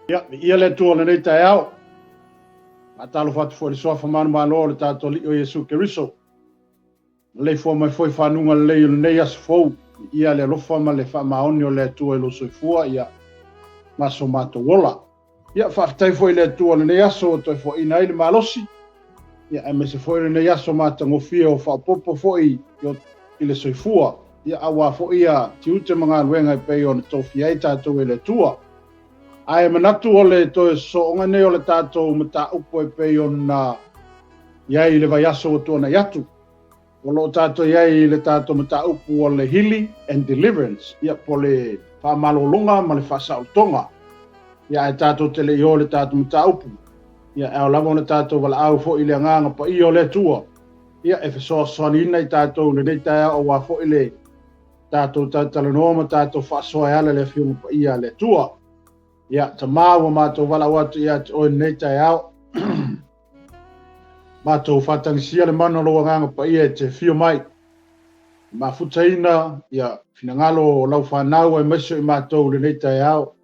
Ia, viia le Atua i lenei taeao. Faatalofa atu foi i le suafa manumalo o le tatou Alii o Iesu Keriso. Maleifua mai foi i fanuga lelei o lenei aso fou. Viia le alofa ma le faamaoni o le Atua i lou soifua, ia, ma so matou ola. Ia, faafetai foi i le Atua i lenei aso ua toe foaiina ai le malosi, ia, aemaise foi o lenei aso matagofie ua faaopoopo foi i le soifua, ia, aua foi ia tiute ma galuega e pei ona tofia ai tatou e le Atua. Ae manatu o le toe sosooga nei o le tatou mataupu e pei ona i ai i le vaiaso ua tuanai atu. O lo o tatou i ai i le tatou mataupu o le Healing and Deliverance, ia, po o le faamalologa ma le faasaolotoga. Ia, ae tatou te le i o i le tatou mataupu, ia, e ao lava ona tatou valaau foi i le Agaga Paia o le Atua, ia, e fesoasoaniina i tatou i lenei taeao aua foi le tatou talatalanoa ma tatou faasoa e ala i le Afioga Paia a le Atua. Ia, Tama, ua matou valaau atu ia te Oe i lenei taeao. Matou faatagisia le mana o lou Agaga Paia e te afio mai, e mafutaina ia finagalo o lau fanau aemaise o i matou i lenei taeao.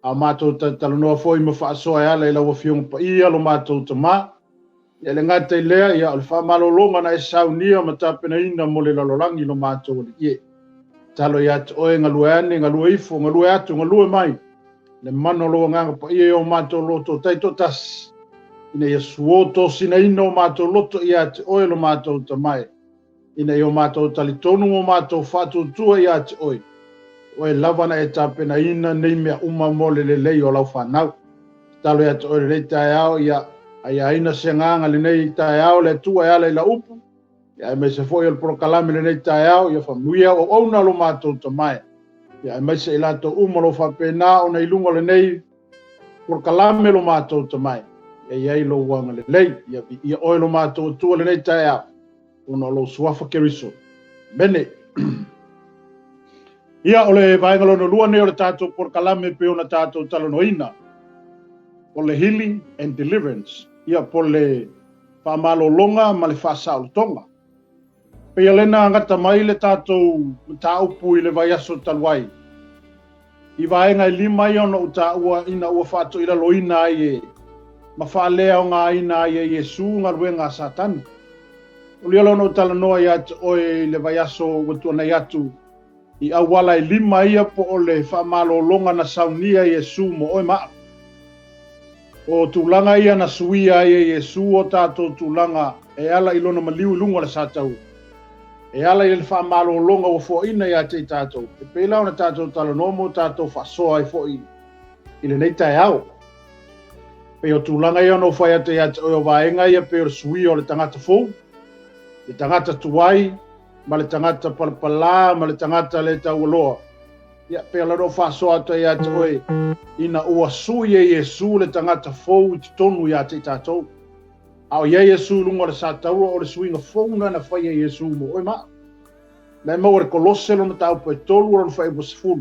A o matou talatalanoa foi ma faasoa e ala i lau Afioga Paia lo matou Tama. Ia e le gata i lea, ia o le faamalologa na e saunia ma tapenaina mo le lalolagi lo matou Alii e. Tatalo ia te oe, galue ane, galue ifo, galue atu, galue mai, le mana o lou Agaga Paia i o matou loto taitoatasi, ina ia suo tosinaina o matou loto ia te oe lo matou Tama e, ina ia o matou talitonu ma o matou faatuatua ia te oe, o oe lava na e tapenaina nei mea uma mo le lelei o lau fanau. Tatalo ia te oe lenei taeao, ia aiaina se agaga lenei taeao le Atua e ala i lau upu, ia aemaise foi o le polokalame lenei taeao, ia faamanuia au auauna lo matou Tama e, ia aemaise i latou uma o lo o faapena ona i luga o lenei polokalame lo matou Tama e, ia i ai lou agalelei, ia viia oe lo matou Atua lenei taeao, ona o lou suafa Keriso. Amene. Ia, o le vaega lona lua nei o le tatou polokalame e pei ona tatou talanoaina, o le Healing and Deliverance, ia, po o le faamalologa ma le faasaolotoga. Pei o lena gata mai le tatou mataupu i le vaiaso talu ai. I vaega e lima ia ona ou taua ina ua faatoilaloina ai e ma faaleaogaina ai e Iesu galuega a Satani. O lea la ona ou talanoa ia te oe i le vaiaso ua tuanai atu i auala e lima ia po o le faamalologa na saunia e Iesu mo oe ma au. O tulaga ia na suia ai e Iesu o tatou tulaga e ala i lona maliu i luga o le sataua. E ala i le faamalologa ua foaina ia te i tatou, e pei la ona tatou talanoa ma o tatou faasoa ai foi i lenei taeao. Pei o tulaga ia ona ou fai atu ia te oe o vaega ia pei o le suia o le tagata fou, le tagata tuai, ma le tagata palapalā, ma le tagata le taualoa. Ia, pei la ona ou faasoa atu ai ia te oe, ina ua sui e Iesu le tagata fou i totonu ia te i tatou. A o i ai Iesu i luga o le sataua, o le suiga fou lena na fai e Iesu mo oe ma au. Na e maua i le Kolose lona mataupu e tolu o lona faaiuga 10, fai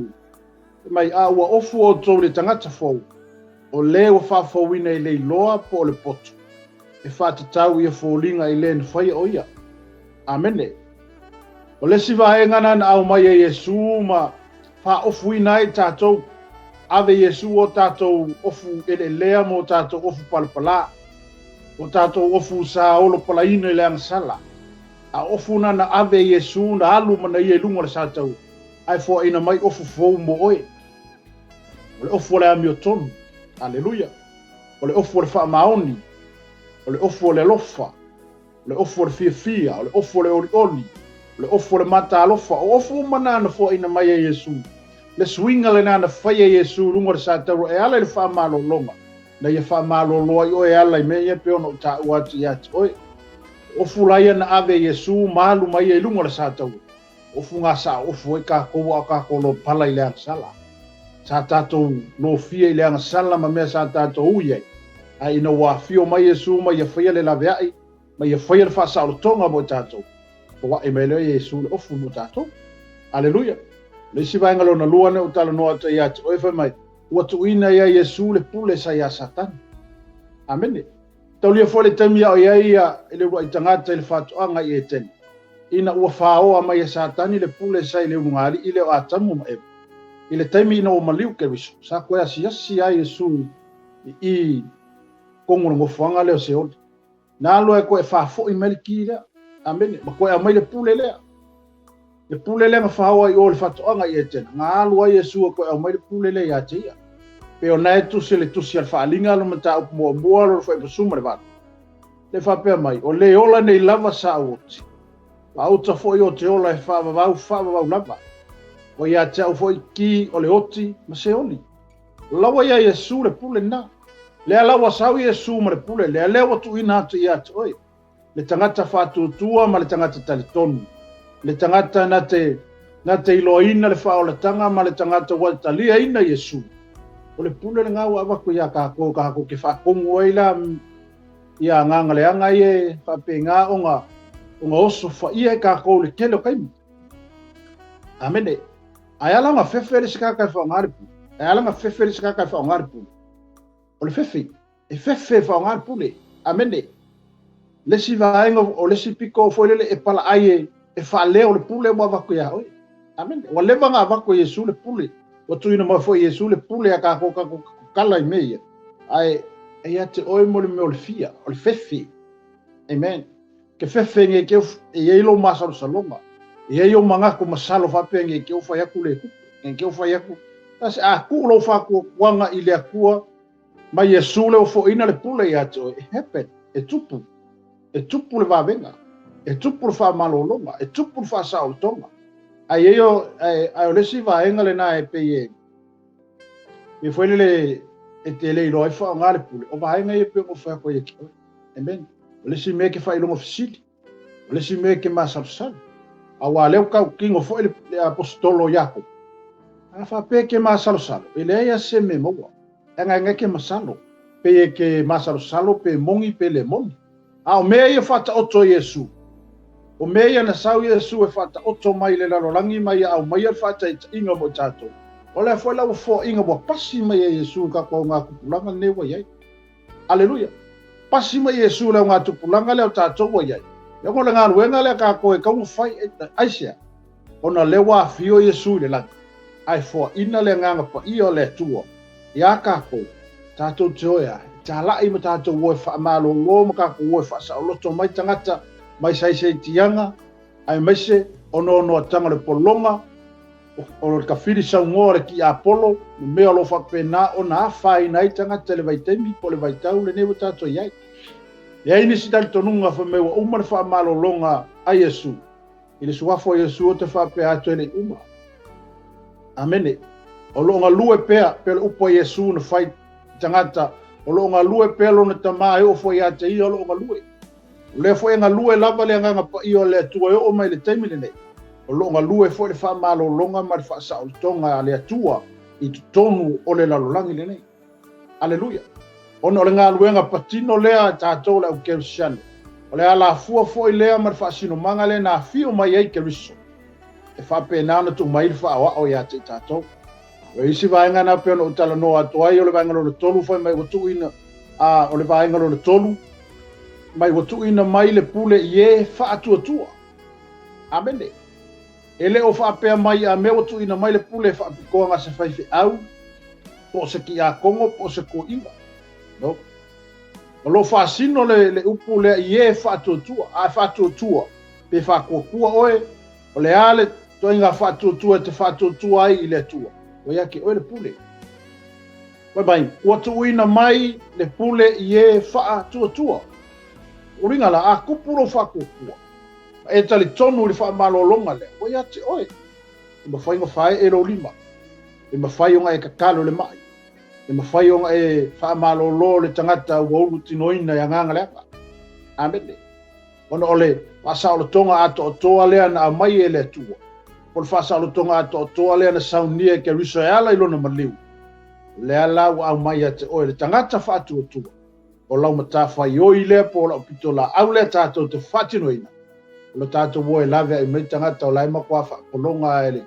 mai, A ua ofu outou i le tagata fou, o le ua faafouina i le iloa po o le poto, e faatatau ia foliga i le na faia o ia. Amene. O le isi vaega na na aumai e Iesu ma faaofuina ai tatou, ave Iesu o tatou ofu eleelea ma o tatou ofu palapala, o tatou ofu sa olopalaina i le agasala. A o ofu na na ave e Iesu na alu ma na ia i luga o le sataua, ae foaina mai ofu fou mo oe. O le ofu o le amiotonu. Aleluia. O le ofu o le faamaoni. O le ofu o le alofa. O le ofu o le fiafia, o le ofu o le olioli, o le ofu o le matalofa, o ofu uma na na foaina mai e Iesu. Le suiga lena na fai e Iesu i luga o le sataua e ala i le faamalologa, na ia faamalolo ai oe e ala i mea ia pei ona ou taua atu ia te oe. O ofu la ia na ave e Iesu ma alu mai ai i luga o le sataua. Ofu ga sa ofu ai tatou a o tatou lopala i le agasala. Sa tatou lofia i le agasala ma mea sa tatou ui ai. Ae ina ua afio mai Iesu ma ia faia le laveai, ma ia faia le faasaolotoga mo i tatou, foai mai lea Iesu le ofu mo tatou. Aleluia! O le isi vaega lona lua na ou talanoa atu ai ia te oe, fai mai, ua tuuina ia Iesu le pule sa ia Satani. Amene. Taulia foi le taimi a o i ai ia i le uluai tagata i le faatoaga i Etene, ina ua faoa mai e Satani le pule sa i le ulugalii lea o Atamu ma Eva. I le taimi ina ua maliu Keriso, sa toe asiasi ai Iesu i i tonu o le nofoaga lea o Seoli. Na alu ai toe faafoi mai le ki lea. Amene. Ma toe aumai le pule lea. Le pule lea na faoa i o i le faatoaga i Etena, na alu ai Iesu e toe aumai le pule lea ia te ia. Pei ona e tusi le tusi a le Faaaliga lona mataupu muamua lona fuaipasuma le valu. Le faapea mai, o le ola nei lava sa ou oti. Faauta foi o te ola e faavavau faavavau lava. Ua ia te au foi ki o le oti ma Seoli. Laua ia Iesu le pule lena. Lea la ua sau Iesu ma le pule lea, lea ua tuuina atu ia te oe, le tagata faatuatua ma le tagata talitonu, le tagata na te, na te iloaina le faaolataga ma le tagata ua taliaina Iesu. O le pule lena ua avatu ia tatou, tatou te faatonu ai la ia agaga leaga ia e faapena ona, ona osofaia e tatou i le tele o taimi. Amene. Ae ala ona fefe le isi tagata e faaaoga le pule. Ae ala ona fefe le isi tagata e faaaoga le pule. O le fefe. E fefe e faaaoga le pule. Amene. Le isi vaega o le isi pito foi lele e palaai e, e faaleo le pule ua avatu ia oe. Amene. Ua leva ona avatu e Iesu le pule. Ua tuuina mai foi e Iesu le pule a tatou tatou kala i mea ia. Ae e ia te oe mo le mea o le fia, o le fefe. Amen. Ke fefe nge ke e iai lou masalosaloga, e iai ou manatu masalo faapea nge ke fai atu le tupe, nge ke fai atu. Tasi a tuu lou faatuatuaga i le Atua ma Iesu le ua foina le pule ia te oe, e happen, e tupu, e tupu le vavega, e tupu le faamalologa, e tupu le faasaolotoga. Ae iai o, ae, ae o le isi vaega lena e pei e, e foi lele e te le iloa ai faaaoga le pule, o vaega ia e pei ona ou fai atu ai ia te oe. Amen. O le isi mea e ke faailoga fesili, o le isi mea e ke masalosalo. Aua lea ua tautino foi le, le aposetolo o Iakopo. A faapea e ke masalosalo, e leai lava se mea maua. E agaga e ke masalo, pe e ke masalosalo pe moni pe le moni. A o mea ia faataoto e Iesu, o mea ia na sau Iesu e faataoto mai i le lalolagi ma ia aumaia le faataitaiga mo i tatou, o lea foi la ua foaiina ua pasi mai e Iesu i tatou augatupulaga lenei ua i ai. Aleluia! Pasi mai Iesu i le augatupulaga lea o tatou ua i ai. E ona o le galuega lea tatou e tatau ona fai, aisea? Ona lea ua afio Iesu i le lagi, ae foaina le Agaga Paia o le Atua iā tatou, tatou te oe a, e talai ma tatou oe faamalolo ma tatou oe faasaoloto mai tagata mai saisaitiaga, aemaise o noanoatanga o le pologa, o le tafili saunoa o le tiapolo, ma mea o lo o faapena ona afaina ai tagata i le vaitaimi po o le vaitau lenei ua tatou i ai. E i ai nisi talitonuga fai mai ua uma le faamalologa a Iesu, i le suafa o Iesu ou te faapea atu e le i uma. Amene. O lo o galue pea, pei o le upu a Iesu na fai i tagata, o lo o galue pea lona Tama e oo foi ia te ia o lo o galue. O lea foi e galue lava le Agaga Paia o le Atua e oo mai i le taimi lenei, o lo o galue foi le faamalologa ma le faasaolotoga a le Atua i totonu o le lalolagi lenei. Aleluia! Ona o le galuega patino lea a tatou le au Kerisiano, o le alafua foi lea ma le faasinomaga lea na afio mai ai Keriso, e faapena ona tuu mai ai le faaoao ia te i tatou. O isi vaega na pei ona ou talanoa atu ai, o le vaega lona tolu fai mai ua tuuina, a, o le vaega lona tolu, mai ua tuuina mai le pule i e faatuatua. Amene. E le o faapea mai a mea ua tuuina mai le pule e faapitoa na se faifeau, po o se tiakono, po o se toeaina. No. O lo o faasino le, le upu lea i e faatuatua. A e faatuatua, pe faatuatua oe, o le a le ituaiga faatuatua e te faatuatua ai i le Atua, ua ia te oe le pule. Fai mai, ua tuuina mai le pule i e faatuatua. O uiga la, a tupu lou faatuatua, ma e talitonu i le faamalologa lea, ua ia te oe. E mafai ona faaee lou lima, e mafai ona e tatalo i le mai, e mafai ona e faamalolo le tagata ua ulutinoina i agaga leaga. Amene. Ona o le faasaolotoga atoatoa lea na aumai e le Atua, po o le faasaolotoga atoatoa lea na saunia e Keriso e ala i lona maliu, o lea la ua aumai ia te oe le tagata faatuatua, o lau matafaioi lea po o lau pitolaau lea tatou te faatinoina, o lo tatou o e laveai mai tagata o la e matua faapologa e le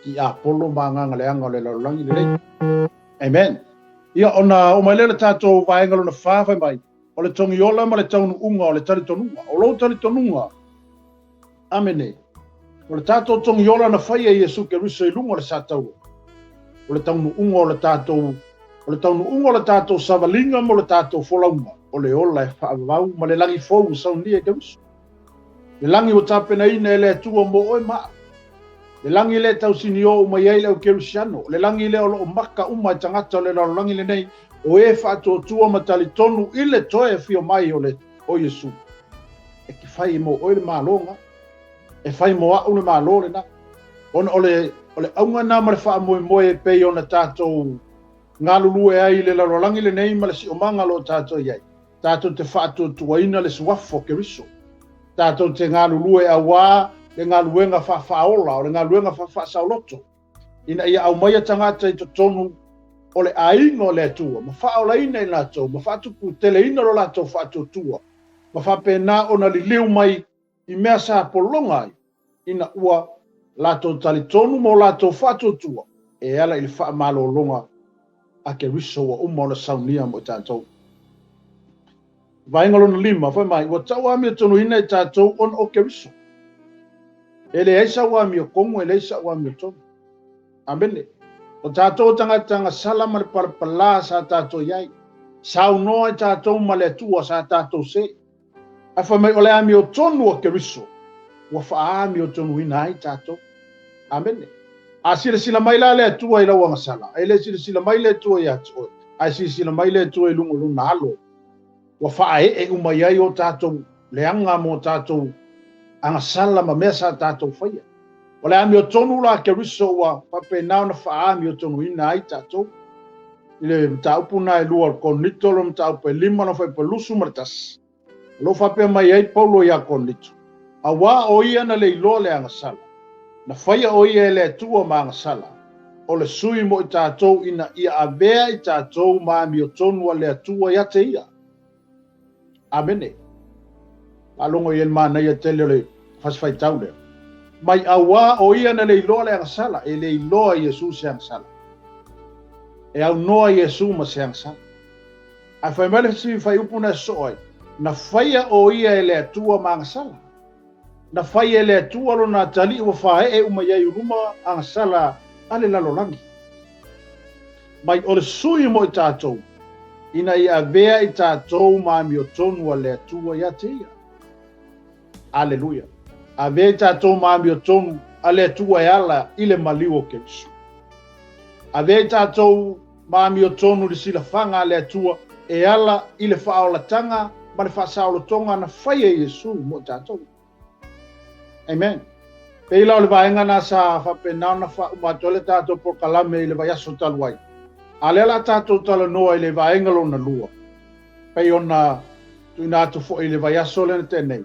tiapolo ma agaga leaga o le lalolagi lenei. Amen. Ia, ona oo mai lea i le tatou vaega lona fa, fai mai, O le togiola ma le taunuuga o le talitonuga. O lou talitonuga, amene, o le tatou togiola na faia e Iesu Keriso i luga o le sataua. O le taunuuga o le tatou o le taunuuga o le tatou savaliga mo le tatou folauga, o le ola e faavavau ma le lagi fou e saunia e Keriso. Le lagi ua tapenaina e le Atua mo oe ma au. Le lagi lea e tausinio uma i ai le au Kerisiano, o le lagi lea o lo o maka uma e tagata o le lalolagi lenei, o e faatuatua ma talitonu i le toe afio mai o le o Iesu. E te fai mo oe le Malo lena. E fai mo au le Malo lena. Ona o le, o le auga lena ma le faamoemoe e pei ona tatou galulue ai i le lalolagi lenei ma le siomaga o lo o tatou i ai. Tatou te faatuatuaina le suafa o Keriso. Tatou te galulue auā le galuega faafaaola, o le galuega faafaasaoloto, ina ia aumaia tagata i totonu o le aiga o le Atua, ma faaolaina i latou, ma faatuputeleina lo latou faatuatua, ma faapena ona liliu mai i mea sa pologa ai, ina ua latou talitonu ma o latou faatuatua e ala i le faamalologa a Keriso ua uma ona saunia mo i tatou. Vaega lona lima, fai mai, ua tau amiotonuina i tatou ona o Keriso. E leai sau amiotonu, e leai sau amiotonu. Amene. O tatou tagata agasala ma le palapala sa tatou i ai. Saunoa i tatou ma le Atua sa tatou se. Ae fai mai o le amiotonu a Keriso ua faaamiotonuina ai tatou. Amene. A silasila mai la le Atua i lau agasala, e le silasila mai le Atua ia te oe, ae silasila mai le Atua i luga o lona alo, ua faaee uma i ai o tatou leaga ma o tatou agasala ma mea sa tatou faia. O le amiotonu la a Keriso ua faapena ona faaamiotonuina ai tatou. I le mataupu lena e lua o le Korinito, lona mataupu e lima, lona fuaiupu e 21, o lo o faapea mai ai Paulo ia Korinito, Auā o ia na le iloa le agasala, na faia o ia e le Atua ma agasala, o le sui mo i tatou ina ia avea i tatou ma amiotonu a le Atua ia te ia. Amene. Faalogo i ai le manaia tele o le fasi faitau lea. Mai auā o ia na le iloa le agasala, e le iloa Iesu se agasala. E aunoa Iesu ma se agasala. Ae fai mai le isi fuaiupu na e sosoo ai, na faia o ia e le Atua ma agasala. Na fai e le Atua lona atalii ua faaee uma i ai uluma agasala a le lalolagi. Mai o le sui mo i tatou, ina ia avea i tatou ma amiotonu a le Atua ia te ia. Aleluia. Avea i tatou ma amiotonu a le Atua e ala i le maliu o Keriso. Avea i tatou ma amiotonu i le silafaga a le Atua e ala i le faaolataga ma le faasaolotoga na faia e Iesu mo i tatou. Amen. Pei la o le vaega lena sa faapena ona faauma atu ai le tatou polokalame i le vaiaso talu ai. A lea la tatou talanoa i le vaega lona lua, pei ona tuuina atu foi i le vaiaso lea na tea nei.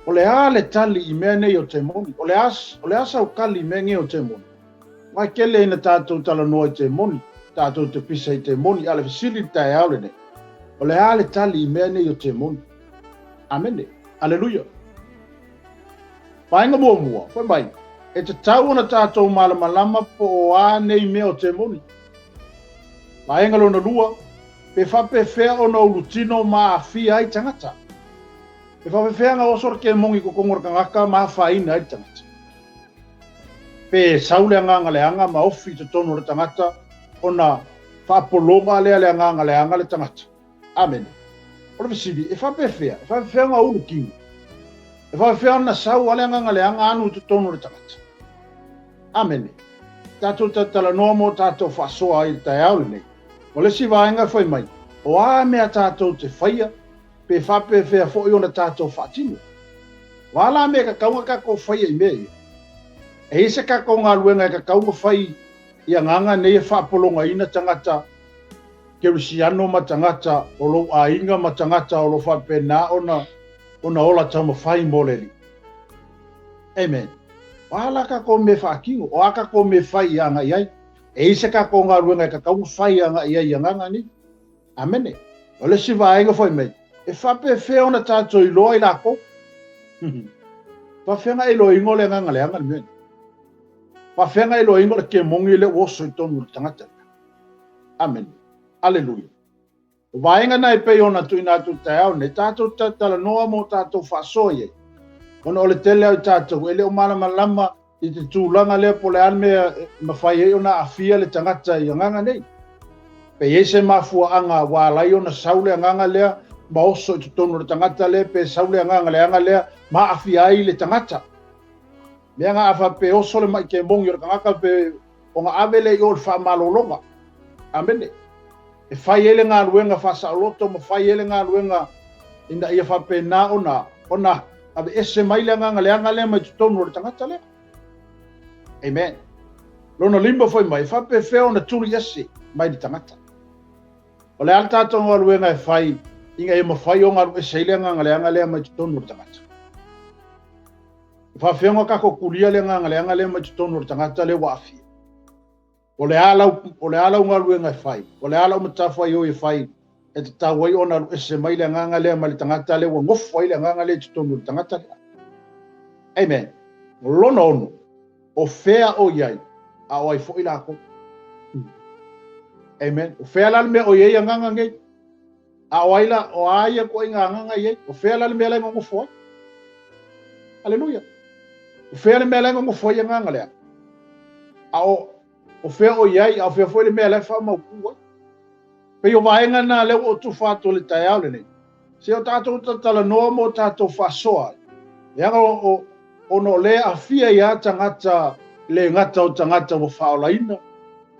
O le a le tali i mea nei o temoni? O le a, o le a sau tali i mea nei o temoni? Aua e tele ina tatou talanoa i temoni, tatou te pisa i temoni, a o le fesili i le taeao lenei, o le a le tali i mea nei o temoni? Amene. Aleluia. Vaega muamua, fai mai, e tatau ona tatou malamalama po o a nei mea o temoni. Vaega lona lua, pe faapefea ona ulutino ma aafia ai tagata. E faapefea ona oso le kemoni i totonu o le tagata ma afaina ai le tagata. Pe sau le agaga leaga ma ofi i totonu o le tagata ona faapologa lea le agaga leaga le tagata. Amene. O le fesili, e faapefea? E faapefea ona ulu kino? E faapefea ona sau a le agaga leaga anu i totonu o le tagata? Amene. Tatou talanoa mo tatou faasoa ai i le taeao lenei. O le isi vaega e fai mai, o a mea tatou te faia, pe faapefea foi ona tatou faatino? O a la mea e tatau ona tatou faia i mea ia? E i ai se tatou galuega e tatau ona fai i agaga nei e faapologaina tagata Kerisiano ma tagata o lou aiga ma tagata o lo faapena ona ona ola taumafai mo le Alii? Amen. O a la tatou mea faatino? O a tatou mea fai i agai ai? E i ai se tatou galuega e tatau ona fai agai i ai i agaga nei? Amene. O le isi vaega fai mai, e faapefea ona tatou iloa i latou? Faafefea ona e iloaina o le agaga leaga le mea lea? Faafefea ona e iloaina o le kemoni lea ua oso i totonu o le tagata lea? Amene. Aleluia. O vaega na e pei ona tuuina atu i le taeao lenei, tatou te talanoa mo tatou faasoa i ai. Ona o le tele o i tatou e le o malamalama. I te tulaga lea po o le a le mea e mafai ai ona aafia le tagata i agaga nei. Pe i ai se mafuaaga ua ala ai ona sau le agaga lea ma oso i totonu o le tagata lea, pe sau le agaga leaga lea ma aafia ai le tagata. Leaga a faapea e oso le mai kemogi o le tagata pe ona ave lea i o i le faamalologa. Amene. E fai ai le galuega faasaoloto ma fai ai le galuega ina ia faapena ona ona aveese mai le agaga leaga lea mai totonu o le tagata lea. Amen. Lona lima foi mai, e faapefea ona tuli ese mai le tagata. O le a le tatou galuega e fai ina ia mafai ona alu ese ai le agaga leaga lea mai totonu o le tagata. E faafefea ona tatou tulia le agaga leaga lea mai totonu o le tagata lea ua aafia. O le a lau, o le a lau galuega e fai? O le a lau matafaioi e fai e tatau ai ona alu ese mai le agaga lea mai le tagata lea ua nofo ai le agaga lea i totonu o le tagata lea? Amen. Lona ono, o fea o i ai, a o ai foi lakou? Amen. O fea la le mea o i ai agaga nei? A o ai la, o a ia ituaiga agaga i ai? O fea la le mea la e nonofo ai? Aleluia. O fea le mea la e nonofo ai agaga lea? A o, o fea o i ai, a o fea foi le mea la e faamautu ai? Pei o vaega na lea ua ou tufa atu i le taeao lenei. Se o tatou talanoa mo tatou faasoa ai. Leaga o, o, ona o lea e aafia ai lava tagata, le gata o tagata ua faaolaina,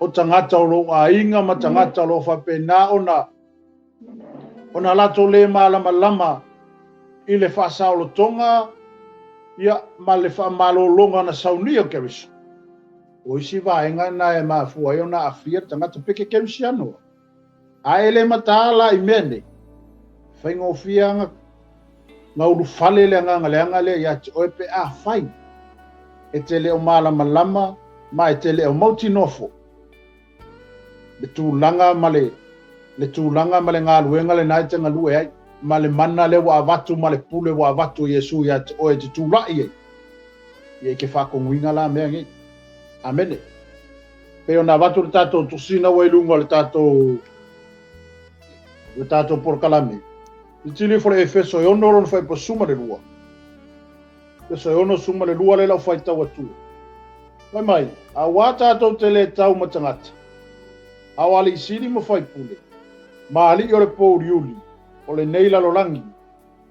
o tagata o lou aiga ma tagata o lo o faapena ona ona latou le malamalama i le faasaolotoga ia, ma le faamalologa na saunia o Keriso. O isi vaega na e mafua ai ona aafia le tagata pe ke Kerisiano. A e le mataala i mea nei, e faigofie lava na ulufale le agaga leaga lea ia te oe pe afai e te le o malamalama ma e te le o mautinoa foi le tulaga ma le le tulaga ma le galuega lena e te galue ai, ma le mana lea ua avatu ma le pule ua avatu e Iesu ia te oe e te tulai ai, ia e ke faatonuina la mea nei. Amene. Pei ona avatu le tatou tusina ua i luga o le tatou le tatou polokalame. Tilotilo ifo le Efeso e ono lona fuaiupu 12. Efeso e ono 12 lea lau faitau atu. Fai mai, auā tatou te le tau ma tagata, a o alii sili ma faipule, ma alii o le pōuliuli, o lenei lalolagi,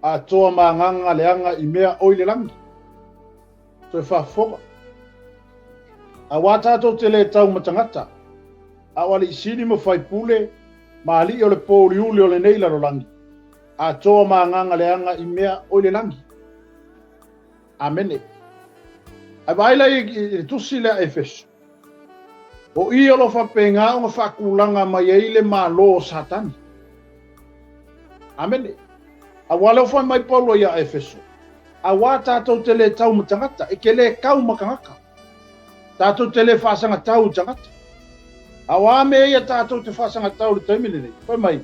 atoa ma agaga leaga i mea o i le lagi. Toe faafofoga. Auā tatou te le tau ma tagata, a o alii sili ma faipule, ma alii o le pōuliuli o lenei lalolagi, atoa ma agaga leaga i mea o i le lagi. Amene. Ae vaai la i le tusi lea a Efeso. O i o lo o faapena ona faatulaga mai ai le malo o Satani. Amene. Aua lea ua fai mai Paulo ia Efeso, auā tatou te le tau ma tagata, e te le kau ma tagata. Tatou te le faasagatau i tagata. A o a mea ia tatou te faasagatau i le taimi lenei? Fai mai,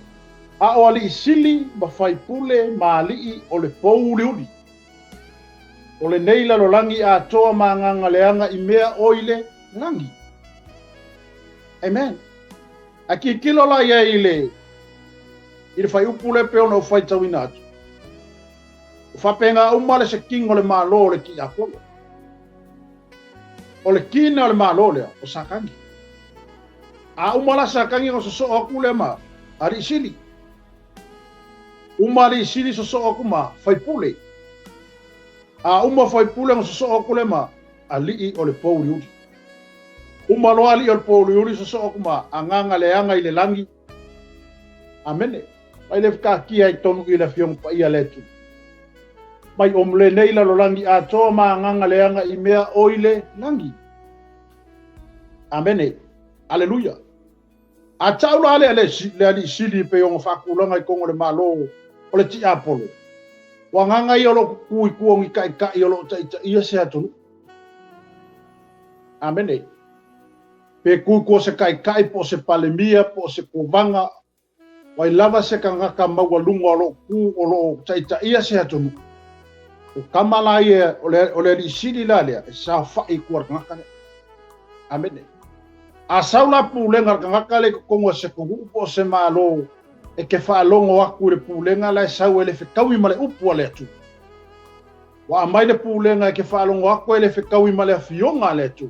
a o alii sili ma faipule ma alii o le pōuliuli. O lenei lalolagi atoa ma agaga leaga i mea o i le lagi. Amen. A tilotilo la i ai i le i le fuaiupu lea pei ona ou faitauina atu, ua faapena uma le sekiga o le Malo o le Tiapolo. O le kina o le Malo lea, o Satani. A uma la Satani ona sosoo atu lea ma alii sili. Uma alii sili sosoo atu ma faipule. A uma faipule ona sosoo atu lea ma alii o le pouliuli. Uma loa alii o le pouliuli sosoo atu ma agaga leaga i le lagi. Amene. Mai le fekakia i tonu i le Afioga Paia a le Atua. Mai o lenei lalolagi atoa ma agaga leaga i mea o i le lagi. Amene. Aleluia. A tau la le, le, le alii sili e pei ona faatulaga i tonu o le Malo o le tiapolo, o agaga ia o lo o tutu i tua o ni taitai o lo o taitaia se atunuu. Amene. Pe tu i tua o se taitai po o se palemia po o se kovaga, o ai lava se tagata maualuga o lo o tu o lo o taitaia se atunuu, o tama la ia o le, o le alii sili la lea e saofai i tua o le tagata lea. Amene. A sau la pulega a le tagata lea i totonu o se atunuu po o se Malo e ke faalogo atu i le pulega la e sau e le fetaui ma le upu a le Atua. Ua aumai le pulega e ke faalogo aku e le fekaui ma le afioga a le Atua,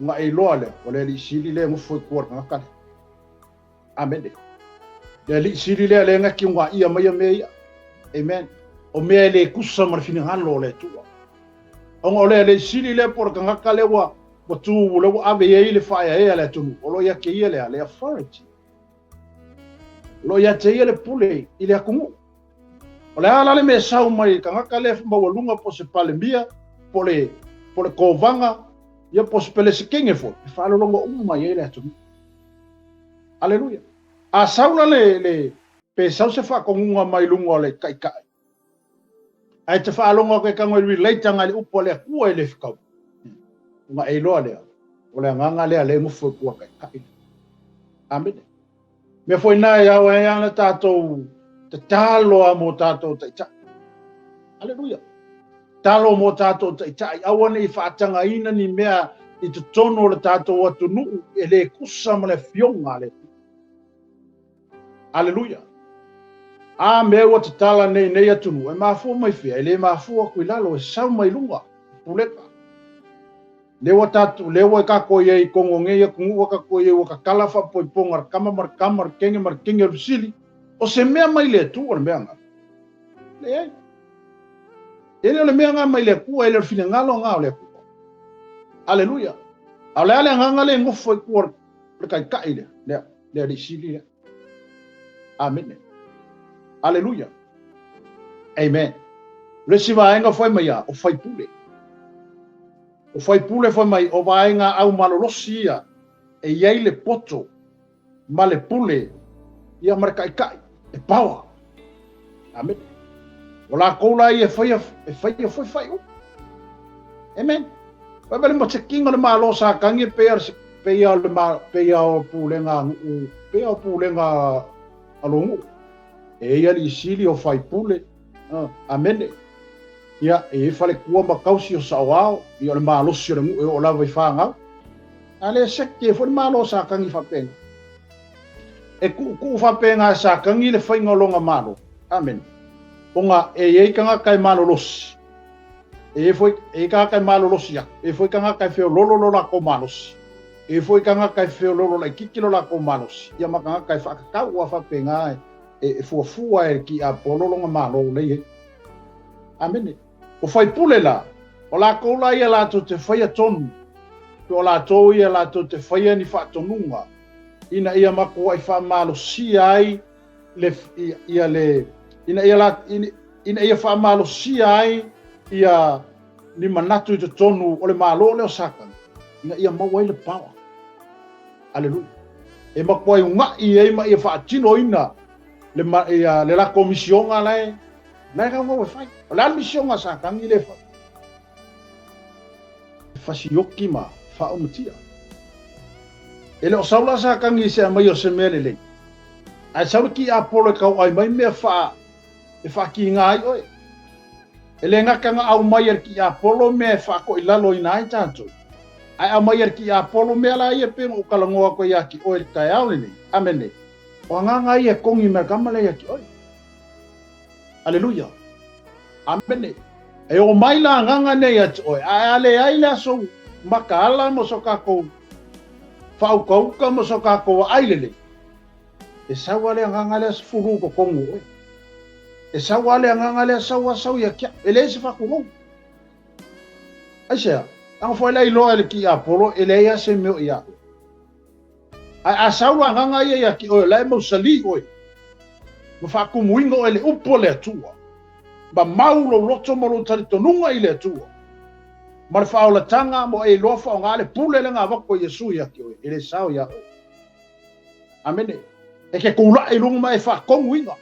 ona e iloa lea, o le Alii Sili lea e nofo i tua o le tagata lea. Amene. Le Alii Sili lea lea na kiugaia mai ia mea ia. Amen. O mea e le tusa ma le finagalo o le Atua. Ona o le Alii Sili lea po o le tagata lea ua ua tu lea ua ave i ai le faaeaea a le atunuu, o lo o ia te ia le a? Le authority. O lo o ia te ia le pule i le atunuu. O le a la le mea e sau mai i le tagata lea maualuga po o se Palemia, po o le, po o le Kovaga, ia po o se Pelesetene foi, e faalologo uma i ai le atunuu. Aleluia. A sau la le, le, pe sau se faatonuga mai luga o le taitai, ae te faalogo atu e tago e relate agai i le upu a le Atua e le fetau, ona e iloa lea, o le agaga lea lea e nofo i tua taitai. Amene. Mea foi na e ao ai ana tatou tatalo a mo tatou taitai. Aleluia. Talo mo tatou taitai, aua ne i faatagaina ni mea i totonu o le tatou atunuu e le tusa ma le afioga a le Atua. Aleluia. A mea ua tatala nei nei atunuu, e mafua mai fea? E le mafua atu i lalo, e sau mai luga, pulega. Lea ua tatou, lea ua tatou i ai i tonu o nei atunuu ua tatou i ai ua tatala faapoipoga a le tama ma le tama, le kene ma le kene o le fesili, o se mea mai le Atua le mea na? Leai. E le o le mea na mai le Atua, e le o le finagalo na o le Atua. Aleluia. A o le a le agaga lea e nofo i tua o le taitai lea, lea, le Alii Sili lea. Amene. Aleluia. Amen. O le isi vaega fai mai a, o faipule. O faipule fai mai, o vaega au malolosi ia e i ai le poto ma le pule ia ma le taitai, e power. Amene. O lakou la ia e faia, e faia foi faaiuga. Amen. Fai mai le masekiga o le Malo o Satani e pei pei o le pei o pulega a nuu, pei o pulega a lou nuu. E i ai alii sili o faipule, amene. Ia, e i ai faletua ma tausi o saoao, ia o le malosi o le nuu e oo lava i fanau. A le seke foi le Malo o Satani faapena. E tuutuu faapena e Satani le faiga o lona Malo. Amene. Ona e i ai tagata e malolosi, e i ai foi, e i ai tagata e malolosi atu, e i ai foi tagata e feololo lo latou malosi, e i ai foi tagata e feololo laitiiti lo latou malosi, ia ma tagata e faatatau ua faapena e, e fuafua e le tiapolo lona Malo lea e i ai. Amene. O faipule la, o lakou la ia latou te faia tonu, pe o latou ia latou te faia ni faatonuga, ina ia matuai faamalosia ai le, ia le, ina ia la, ina ia faamalosia ai ia ni manatu i totonu o le Malo lea o Satani, ina ia maua ai le power. Aleluia. E matuai uga'i ai ma ia faatinoina le, ia, le latou misioga la e, la e gaugau e fai. O le a le misioga a Satani lea e fai? E fasioki ma faaumatia. E le o sau la Satani i se aumai o se mea lelei, ae sau le tiapolo e tauai mai mea faa, e faakiga ai oe. E le gata na aumai e le tiapolo mea e faatoilaloina ai tatou, ae aumai e le tiapolo mea la ia pei ona ou talanoa atu ai ia te oe i le taeao lenei. Amene. O agaga ia e kogi mai le tama lea ia te oe. Aleluia. Amene. E oo mai la agaga nei ia te oe, ae a leai le aso makaala ma so tatou faaukauka ma so tatou aai lelei, e sau lava le agaga lea sefulu i totonu o oe. E sau lava le agaga lea sau lava sau ia te au. E leai se faatulou. Aisea? Leaga foi la iloa e le tiapolo e leai lava se mea o ia oe. Ae a sau le agaga ia ia te oe, o la e mausali oe, ma faatumuina oe i le upu a le Atua, ma mau lou loto ma lou talitonuga i le Atua, ma le faaolataga ma e iloa faaaoga le pule lea na avatu e Iesu ia te oe, e le sao ia oe. Amene. E ke kulaʻi i luga ma e faatonuina.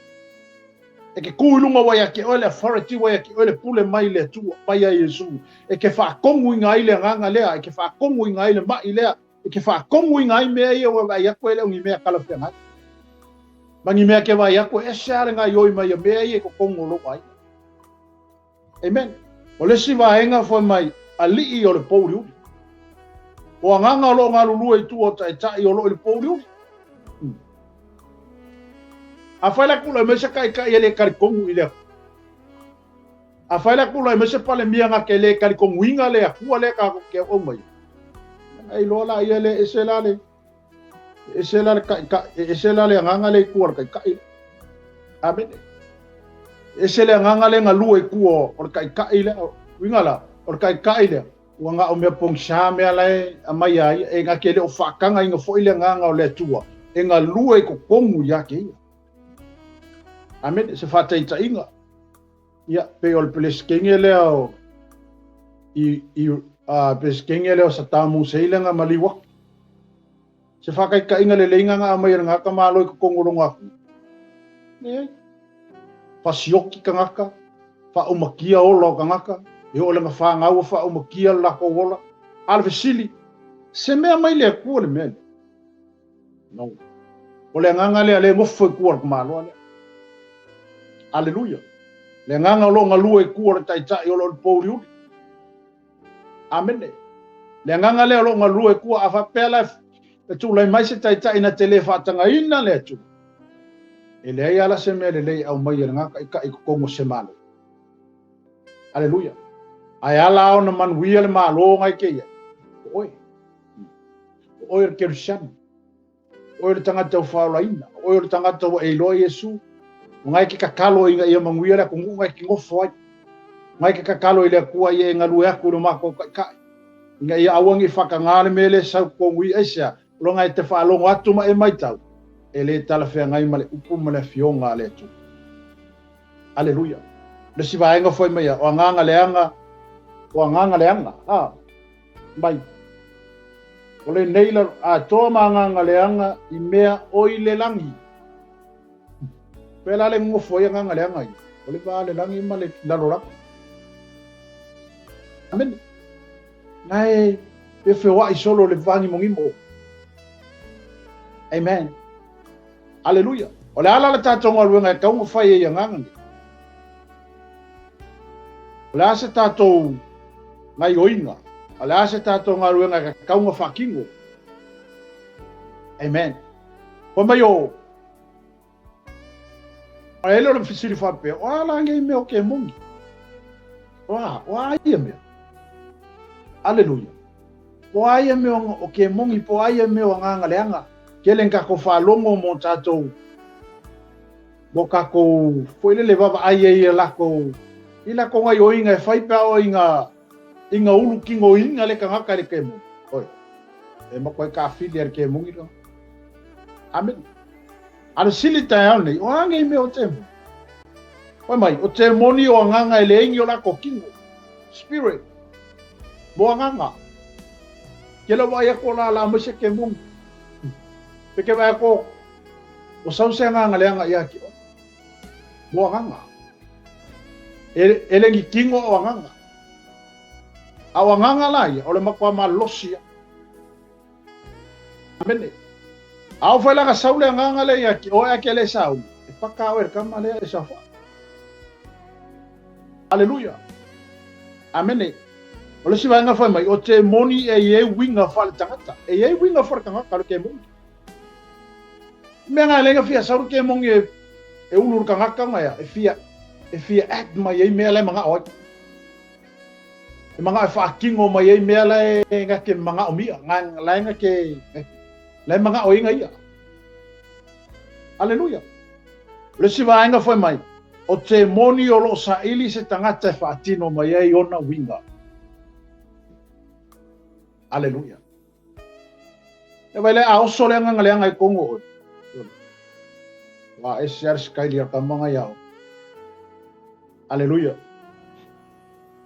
E ke kū i luga ua ia te oe le authority ua ia te oe le pule mai le Atua, mai ia Iesu. E ke faatonuina ai le agaga lea, e ke faatonuina ai le maʻi lea, E ke faatonuina ai mea ia ua vaai atu e le o ni mea talafeagai. Ma ni mea ke vaai atu e ese lava le gaoioi mai ia mea ia i totonu o lou aiga. Amen. O le isi vaega fai mai, alii o le pouliuli. O agaga o lo o galulue i tua o taitai o lo o i le pouliuli. Hmm. Afai la tulai mai se taitai e le talitonu i le Atua. Afai la tulai mai se Palemia na ke le talitonuina le Atua lea tatou te auauna ai, ona e iloa laia lea e ese la le, e ese la le taitai, e ese la le agaga lea i tua o le taitai lea. Amene. E ese le agaga lea e galue i tua o le taitai lea. Uiga la, o le taitai lea, ua na o mea pogisa mea la e aumai a ia, e na te le o faatagaina foi le agaga o le Atua e galue i totonu ia te ia. Amene. Se faataitaiga, ia, pei o le Peresetene lea o, i, i, a, Peresetene lea o Saddam Hussein lea na maliu atu. Se faataitaiga lelei na na aumai e lena tamaloa i totonu o lona atunuu. Leai. Fasioki tagata, faaumatia ola o tagata, e oo i lana fanau ua faaumatia le latou ola. A o le fesili, se mea mai le Atua le mea lea? No. O le agaga lea, lea e nofo i tua o le tamaloa lea. Aleluia. Le agaga o lo o galue i tua o le taitai o lo o le pouliuli. Amene. Le agaga lea o lo o galue i tua, a faapea la e tulai mai se taitai na te le faatagaina le Atua, e leai lava la se mea lelei e aumai e lena taitai i totonu o se Malo. Aleluia. Ae a la ona manuia le Malo na e te i ai? O oe. O oe o le Kerisiano. O oe o le tagata ua faaolaina. O oe o le tagata ua e iloa Iesu. O na e te tatalo ina ia manuia le atunuu na e te nofo ai. O na e te tatalo i le Atua ia e galue atu i lo matou Taitai. Ina ia aua ne i faatagā le mea lea e sau totonu i aisea, o lona e te faalogo atu ma e matau, e le talafeagai ma le upu ma le Afioga a le Atua. Aleluia. O le isi vaega foi mai ia, o agaga leaga, o agaga leaga, a, mai. O lenei la, atoa ma agaga leaga i mea o i le lagi. Pea la le nofo ai agaga leaga ia, o le va le lagi ma le lalolagi. Amene. Na e feoai solo le vagimogimo. Amen. Aleluia. O le a la le tatou galuega e tatau ona fai ai i agaga nei? O le a se tatou gaioiga? O le a se tatou galuega e tatau ona faatino? Amen. Fai mai o A e le o le fesili faapea, o a la nei mea o kemoni? O a, o a ia mea? Aleluia. Po a ia mea o kemoni, po a ia mea o agaga leaga. Tele ni tatou faalogo mo tatou, mo tatou foi lele vaavaai ai i latou, i latou gaioiga e fai pe a oo ina, ina ulu kinoina le tagata i le kemoni. Oi, e matua taafili lava i le kemoni le tagata. Amene. A le sili taeao nei, o a nei mea o temoni? Fai mai, o temoni o agaga e leai ni o latou kino. Spirit. Mo agaga. Ke le vaai atu o lala mai se kemoni. Pe ke vaai atu o sau se agaga leaga ia te oe. Mo agaga. E, e le ni kino o agaga. A o agaga la ia, o le matua malosi ia. Amene. A oo foi la na sau le agaga lea ia te oe ae ke le sauni, e paka oe e le kama lea e saofai. Aleluia. Amene. O le isi vaega fai mai, o te moni e i ai uiga faaletagata. E i ai uiga faaletagata o le kemoni. Mea nga e leai na fia sau le kemoni e, e ulu le tagata nga ia, e fia, e fia act mai ai mea la e manao ai. E manao e faatino mai ai mea la e na te manaomia, la e na te, la e manaoina ia. Aleluia. O le isi vaega fai mai, o te moni o lo o saili se tagata e faatino mai ai ona uiga. Aleluia. E vai le a oso le agaga leaga i tonu o oe. Ua ese lava le sikaili a le tama ia oe. Aleluia.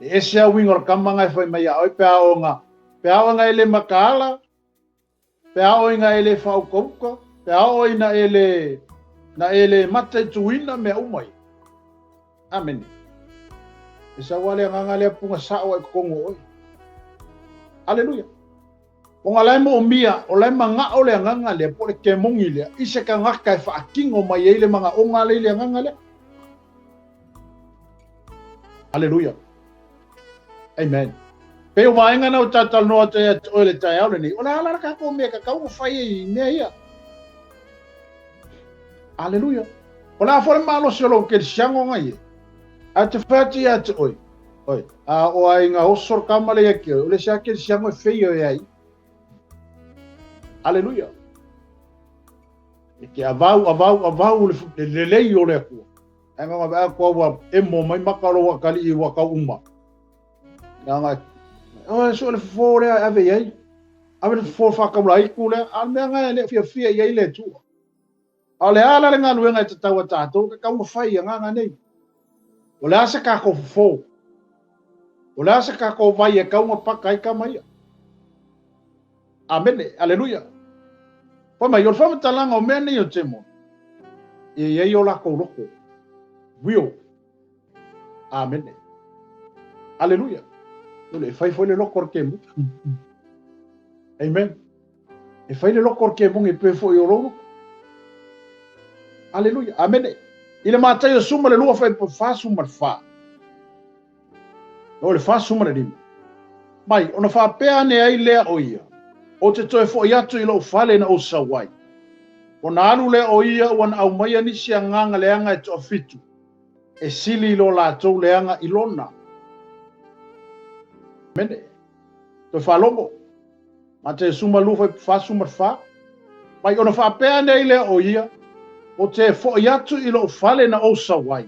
E ese lava uiga o le tama na e fai mai ia oe pe a oo ina, pe a oo ina e le mataala, pe a oo ina e le faaukauka, pe a oo ina e le, na e le mataituina mea uma ia. Amene. E sau lava le agaga lea puna sao ai totonu o oe. Aleluia. Ona la e moomia, o la e manao le agaga lea, po o le kemoni lea, i se tagata e faatino mai ai le manaoga lea i le agaga lea. Aleluia. Amen. Pei o vaega na o talanoa atu ia te oe le taeao lenei, o le a la le tatou mea e tatau ona fai ai i mea ia. Aleluia. O le a foi le malosi o lou kerisiano na i ai? Ae te fai atu ia te oe, oi, a o ai nga oso le kama le ia ki oe, o le se ake le siango e fei oe ai. Aleluia. E te avau, avau, avau le, le lelei o le Atua. Ae nga nga kua ua emo mai maka o lo kali i ua kau uma. Nga nga, o so le fofo lea ave i ai. Ave le fofo whakaula iku lea, a mea nga e le fia fia i ai le Atua. A o le a la le galuega e tatau a tatou, e tatau ona fai i agaga nei. O le a se tatou fofo? O le a se tatou vai e tatau ona paka ai tama ia? Amene, aleluia. Fai mai, o le faamatalaga o mea nei o Temoni, e i ai o lakou loko, will. Amene. Aleluia. E fai foi le loko o le kemuni. Amen. E fai le loko o le kemuni e pei foi o lou loko. Aleluia. Amene. I le Mataio 12 fai 44. O le 45. Mai, ona faapea ane ai lea o ia, Ou te toe foi atu i lou fale na ou sau ai. Ona alu lea o ia ua na aumaia nisi agaga leaga e toafitu, e sili i lo latou leaga i lona. Amene. Toe faalogo. Mataio 12 fai 44. Mai ona faapea ane ai lea o ia, Ou te foi atu i lou fale na ou sau ai.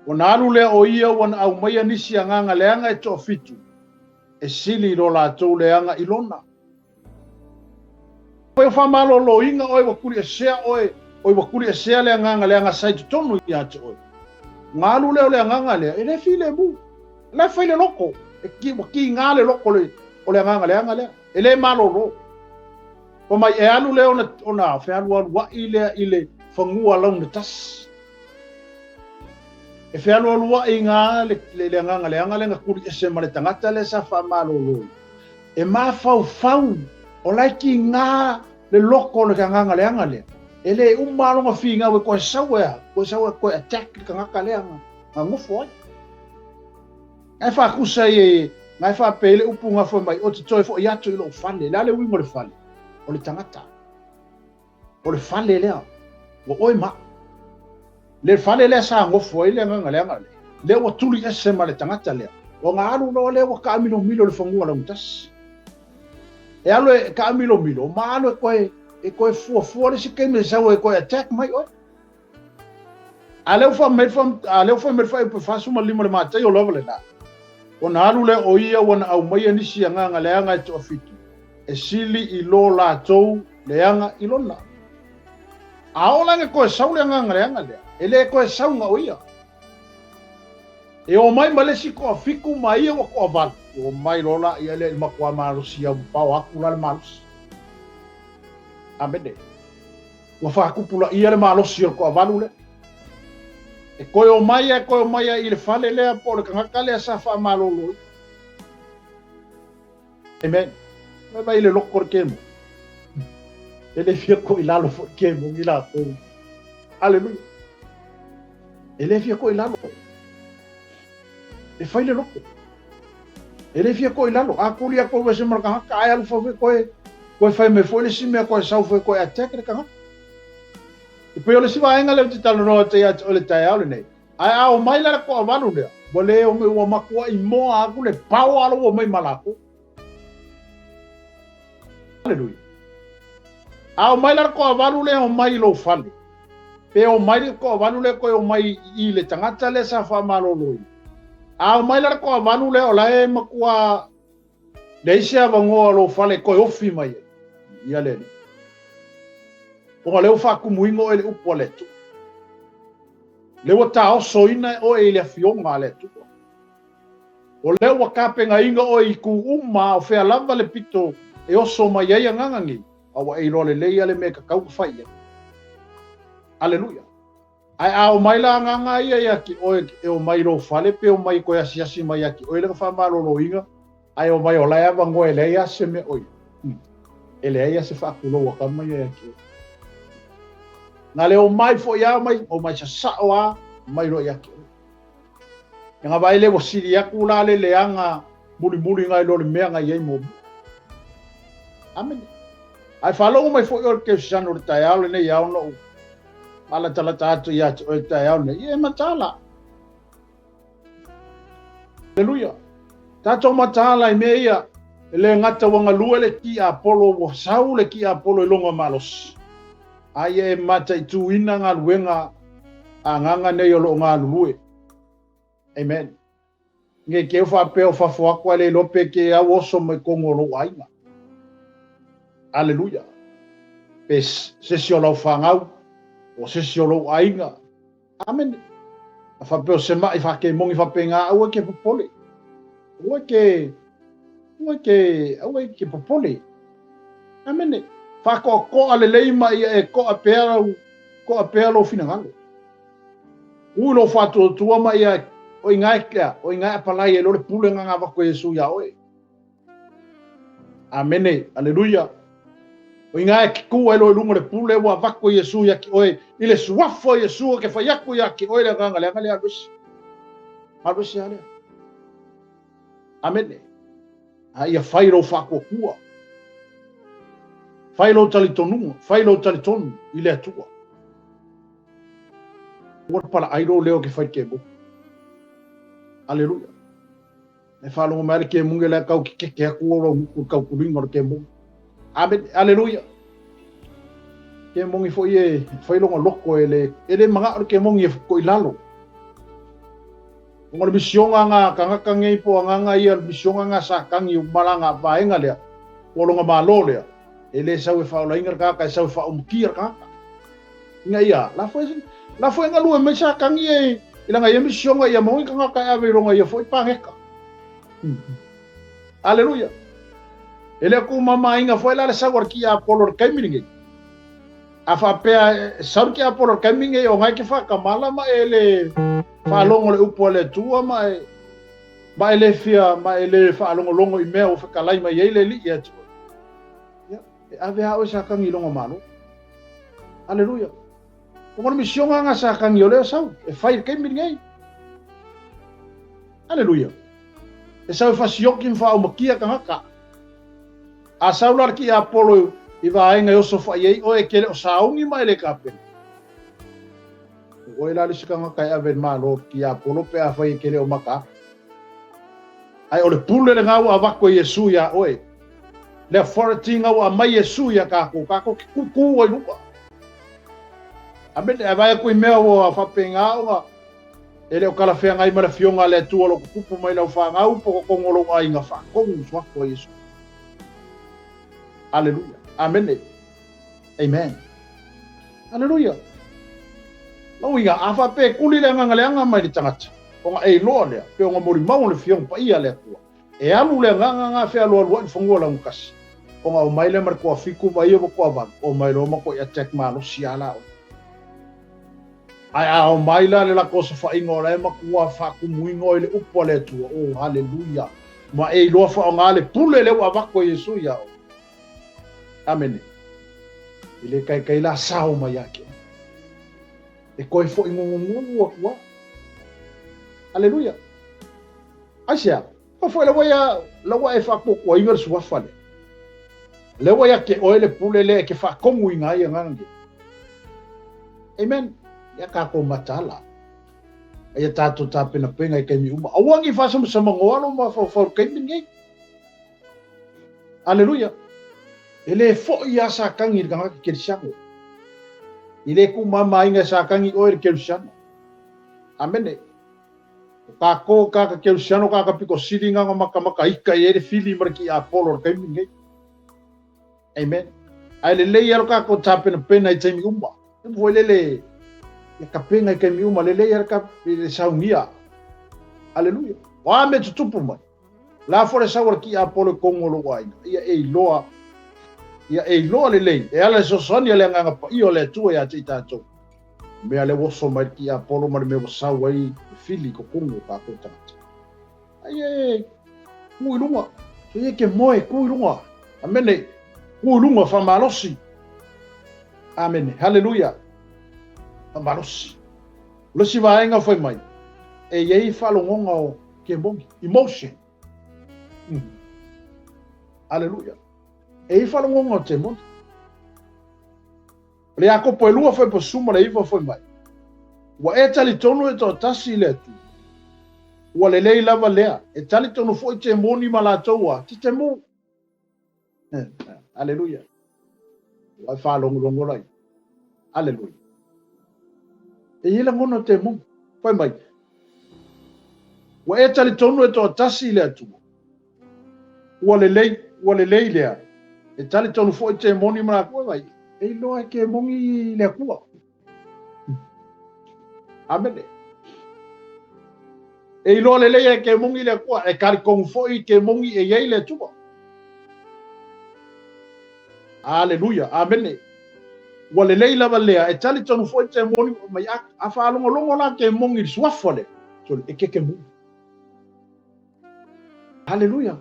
Ona alu lea o ia ua na aumaia nisi agaga leaga e toafitu, e sili i lo latou leaga i lona. Afai o faamaloloina oe ua tuliesea oe, oi ua tuliesea le agaga leaga sa i totonu ia te oe. Ona alu lea o le agaga lea, e le filemu. O la e fai le loto, e ki, ua kiga le loto le, o le agaga leaga lea, e le malolo. Fai mai, e alu lea ona, ona fealualuai lea i le fanua launa tasi. E fealualuai ga le, le, le agaga leaga lea na tuliese ma le tagata lea sa faamalolo. E mafaufau, o la e kiga le loko o le agaga leaga lea. E le uma lona finau e koe sau e a, koe sau e koe attack le tagata lea na, na nofo ai. Ngai faakusa i e, ngai faapea i le upu nga fai mai, o te toe foi atu i lou fale. Le a le uiga o le fale? O le tagata. O le fale lea, ua oe ma au. Le fale lea sa nofo ai le agaga leaga lea, lea ua tuli ese ma le tagata lea, ona alu loa lea ua taamilomilo i le fanua lautasi. E alu e taamilomilo, ma alu e koe, e koe fuafua le isi taimi e sau e koe attack mai oe. A lea ua fai mai, a lea ua fai mai le fuaiupu 45 o le Mataio lava lena. Ona alu lea o ia ua na aumaia nisi agaga leaga e toafitu, e sili i lo latou leaga i lona. A oo la ina toe sau le agaga leaga lea, e le toe sau na o ia. E omai ma le isi toafitu ma ia ua toavalu, omai loa la ia lea i le matua malosi au pao atu la le malosi. Amene. Ua faatupulaia le malosi o le toavalu lea. E toe omai e toe omai ai i le fale lea po o le tagata lea sa faamalolo. Amen. Vai vai le loko le kemo. E le fia ko i lalo fo kemo ni latou. Aleluia. E le fia ko i lalo. E fai le loko. E le fia ko i lalo. A kuli a koe se ma le tagata, ai alu fai koe, koe fai mai foi le isi mea koe sau foi koe attack le tagata. E pei o le isi vaega lea ou te talanoa atu ia te oe le taeao lenei. Ae a omai la le toavalu lea, ua le omai, ua matuai moa atu le power la ua omai ma latou. Aleluia. A omai la le toavalu lea omai i lou fale, pe omai le toavalu lea toe omai i le tagata lea sa faamaloloina. A omai la le toavalu lea o la e matua leai se avanoa o lou fale e toe ofi mai ai, ia le Alii. Ona o lea ua faatumuina oe i le upu a le Atua. Lea ua taosoina oe i le afioga a le Atua. O lea ua tapenaina oe i itu uma a o fea lava le pito e oso mai ai agaga nei, a ua e iloa lelei lava le mea e tatau ona fai i ai. Aleluia! Ae a omai la agaga ia ia te oe e omai i lou fale pe omai e toe asiasi mai ia te oe lana faamaloloina, ae omai o la e avanoa e leai lava se mea o i ai. E leai lava se faatulou a tama ia ia te oe. Na le omai foi lava omai, omai sasao lava mai loa ia te oe. Ina vaai le ua sili atu la le leaga mulimuli nai lo le mea na i ai muamua. Amene. Ae faalogo mai foi oe le kerisiano i le taeao lenei e ao ona ou faalatalata atu ia te oe i le taeao lenei, ia e mataala. Aleluia. Tatou mataala i mea ia, e le gata ua galue le tiapolo, ua sau le tiapolo i loga malosi, a ia e mataituina galuega a agaga nei o lo o galulue. Amen. Ne i te i faapea o fafo atu ae le iloa pe te au oso mai totonu o lou aiga. Aleluia. Pe se isi o lau fanau, o se isi o lou aiga. Amene. A faapea o se ma'i faakemoni faapena, aua e te popole. Aua e te, aua e te, aua e te popole. Amene. Faatoatoa lelei ma ia e to'a pea lau, to'a pea lou finagalo. Ui lou faatuatua ma ia, o i ina e, o i ina e apalai ai loa le pule na avatu e Iesu iā oe. Amene. Aleluia. O i ina e tu ai loa i luga o le pule ua avatu e Iesu ia te oe, i le suafa o Iesu e te fai atu ia te oe le agaga leaga lea, alu ese. Alu ese lava lea. Amene. A ia fai lou faatuatua. Fai lou talitonuga, fai lou talitonu i le Atua. Ua palaai lou leo ke fai ke mo. Aleluia. E faalogo mai le kemugi lea kau ke keke atu o lou gutu i le tautuliga o le kemugi. Amene. Aleluia. Kemugi foi e fai lona loto e le, e le manao le kemugi e fuko i lalo. Ona o le misioga nga tagata nei po o agaga ia, le misioga nga Satani o malaga vaega lea, po o lona malo lea, e le sau e faaolaina le tagata, e sau e faaumukia le tagata. Ina ia, la foi, la foi e galue mai Satani e, i lana ia misioga ia maua ni tagata e ave i lona ia foi paneta. Aleluia. E le o tuumamaina foi la le sau a le tiapolo i le taimi lenei. A faapea e sau le tiapolo i le taimi lenei, o na e te faatamala ma e le faalogo i le upu a le Atua ma e, ma e le fia, ma e le faalogologo i mea ua fetalai mai ai le Alii ia te oe. Ia, e ave lava oe Satani i lona malo. Aleluia. Ona o le misioga nga Satani o lea sau, e fai i le taimi lenei. Aleluia. E sau e fasioki ma faaumakia tagata. A sau la le tiapolo i vaega e oso fai ai oe e te le o sauni ma e le tapena. O oe la le isi tagata e ave i le malo o le tiapolo pe afai e te le o mataala. Ae o le pule lena ua avatu e Iesu iā oe. Le authority na ua aumai e Iesu iā tatou, tatou te kūkū ai luga. Amene, ae vaai atu i mea ua faapena ona e le o talafeagai ma le Afioga a le Atua o lo o tutupu mai lau fanau po o totonu o lou aiga, faatonu suafa o Iesu. Aleluia. Amene. Amen. Aleluia. Lona uiga, a faapea e tuli le agaga leaga mai le tagata, ona e iloa lea, pe ona molimau o le Afioga Paia a le Atua, e alu le agaga nga fealualuai i le fanua laugakasi, ona omai lea ma le toafitu ma ia ua toavalu, omai loa ma toi attack malosi lava la oe. Ae a omai la le latou osofaiga o la e matua faatumuina oe i le upu a le Atua, oh haleluia, ma e iloa faaaoga le pule lea ua avatu e Iesu ia oe. Amene. E le taitai la sao mai ia te oe. E toe foi gugugulu atu lava. Aleluia. Aisea? Aua foi la ua ia, la ua e faatuatuaina le suafa lea. Lea ua ia te oe le pule lea e te faatonuina ai agaga nei. Amen. Ia tatou mataala. Ia tatou tapenapena i taimi uma. Aua ne i faasamsamanoa lou mafaufau i le taimi lenei. Aleluia. E le foi lava Satani i le tagata kerisiano. E le tuumamaina e Satani oe le kerisiano. Amene. O tatou tagata kerisiano tagata pito sili na ona matamata ita i ai le fili ma le tiapolo i le taimi lenei. Amen. Ae lelei lava lo tatou tapenapena i taimi uma. E foi lele ia tapena i taimi uma, lelei lava le saunia. Aleluia. O a mea tutupu mai? La foi le sau a le tiapolo i totonu o lou aiga, ia e iloa, ia e iloa lelei, e ala i le fesoasoani a le Agaga Paia o le Atua ia te i tatou, mea lea ua oso mai le tiapolo ma le mea ua sau ai le fili i totonu o tatou tagata. Ai e ku i luga, so ia ke moe, ku i luga. Amene, ku i luga, faamalosi. Amene, haleluia, faamalosi. O le isi vaega fai mai, e i ai faalogoga o kemoni, emotion. Aleluia. E i ai faalogoga o temoni. O le Iakopo e lua fai po suma le iva fai mai. Ua e talitonu e toatasi i le Atua. Ua lelei lava lea, e talitonu foi temoni ma latou a tetemu. Aleluia. Ua e faalogologo lai. Aleluia. E i ai lagona o temoni. Fai mai, ua e talitonu e toatasi i le Atua. Ua lelei, ua lelei lea. E talitonu foi temoni ma latou, vai, e iloa e kemoni le Atua. Amene. E iloa lelei e kemongi le Atua, e talitonu foi kemongi e i ai le Atua. Aleluia, amene. Ua lelei lava lea, e talitonu foi temoni mai a, a faalogologo la kemongi i le suafa lea, sole, e kekemu. Aleluia.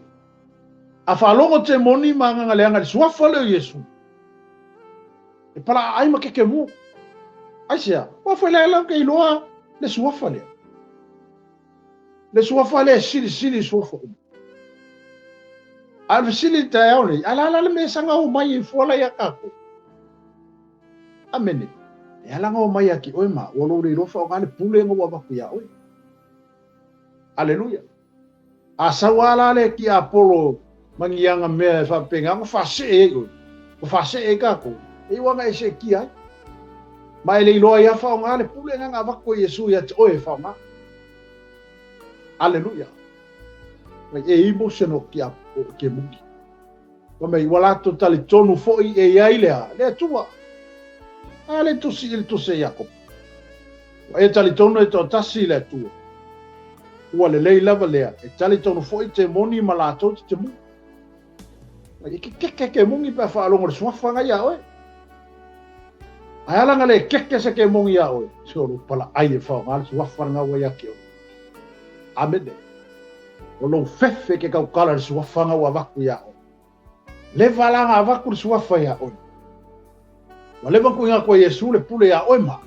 A faalogo temoni ma agaga leaga i le suafa lea o Iesu, e palaaai ma kekemu. Aisea? Ua foi la e lau ke iloa le suafa lea. Le suafa lea e silisili i suafa uma. A o le fesili i le taeao nei, a la la le mea e saga omai ai fua la ia tatou? Amene. E ala ona omai ia te oe ma ua lou le iloa faaaoga le pule na ua avatu ia oe. Aleluia. A sau lava la le tiapolo ma ni ana mea e faapena ona faasee ai oe, ua faasee ai tatou, e iu lava ina e seetia ai. Ma e le iloa ai lava faaaoga le pule lena na avatu e Iesu ia te oe e faaaoga. Aleluia. Mai e emotional o kemoni. Fai mai, ua latou talitonu foi e i ai le a? Le Atua. A le tusi i le tusi a Iakopo. Ua e talitonu e toatasi i le Atua. Ua lelei lava lea, e talitonu foi temoni ma latou te temu. Mai, e kekeke kemoni pe a faalogo le suafa na ia oe. Ae ala na le keke se kemoni ia oe, se o lou palaai e faoga le suafa lena ua ia te oe. Amene. O lou fefe ke tautala i le suafa na ua avatu iā oe. Leva la na avatu le suafa iā oe. Ua leva na tuuina atu e Iesu le pule iā oe ma.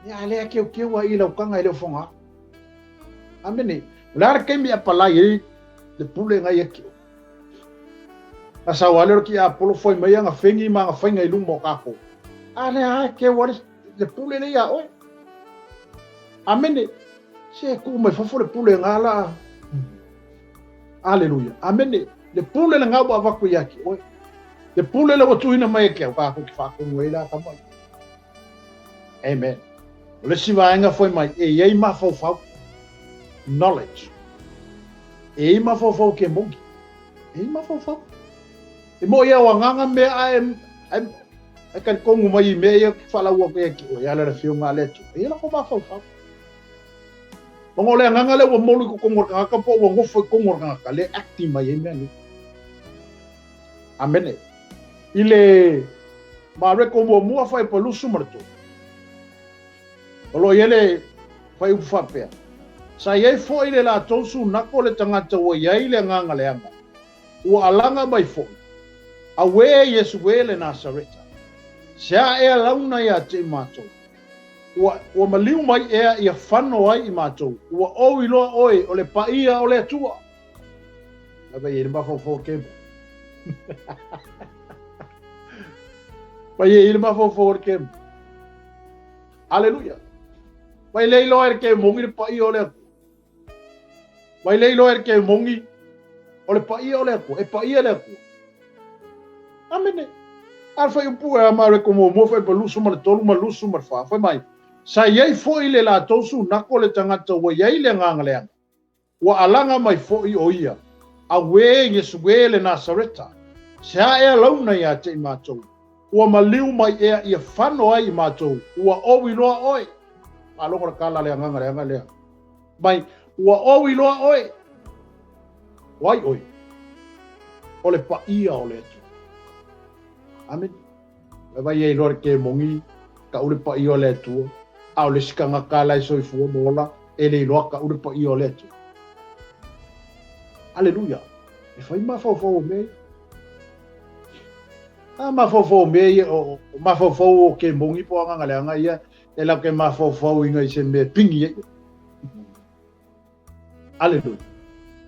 Ia, a lea keukeu a i lau taga e le o foga. Amene. O le a le taimi e apalai ai le pule na ia te oe? Na sau lava lea o le tiapolo fai mai ana fegi ma ana faiga i luma o tatou. A lea e keu a le pule lea iā oe. Amene. Se tuu mai fafo le pule na la. Aleluia. Amene. Le pule lena ua avatu ia te oe. Le pule le ua tuuina mai e ke au kākou ke faatonu ai la tama. Amen. O le isi vaega foi mai, e i ai mafaufau. Knowledge. E i ai mafaufau ke moni. E i ai mafaufau. E mo ia o agaga mea ae, ae, ae talitonu mai i mea ia faalaua atu ia te oe, e ala i le afioga a le Atua. E i ai lako mafaufau. Ona o le agaga lea ua molu i totonu o le tagata po o ua nofo i totonu o le tagata, lea e acting mai ai mea nei. Amene. I le Mareko muamua fuaiupu 23, o lo o i ai le fuaiupu faapea, Sa i ai foi le latou sunako le tagata ua i ai le agaga leaga, ua alaga mai foi, Auē Iesu ē le Nasareta, se a ea launa ia te i matou? Ua, ua maliu mai ea ia fano ai i matou, ua ou iloa oe o le paia o le Atua. Lava i le mafaufau o le kemo. Vai i le mafaufau o le kemo. Aleluia. Vai le iloa e le kemongi le paia o le Atua. Vai le iloa e le kemongi o le paia o le Atua. E paia le Atua. Amene. A le fuaiupu e a Mareko muamua fuaiupu 23 ma 24, fai mai, Sa i ai foi le latou sunako le tagata ua i ai le agaga leaga, ua alaga mai foi o ia, Auē Iesu ē le Nasareta, se a ea launa ia te i matou? Ua maliu mai ea ia fano ai i matou, ua ou iloa oe. Faalogo le tala a le agaga leaga lea. Mai, ua ou iloa oe. O ai oe? O le paia o le Atua. Amene. Vai vai e iloa le kemongi, kau le paia o le Atua. A o le isi tagata la e soifua ma ola, e le iloa kau le paia o le Atua. Aleluia. E fai mafaufau o mea ia. A mafaufau o mea ia, o mafaufau o kemongi po o agaga leaga ia, e latou te mafaufau ina i se mea e pigi ai. Aleluia.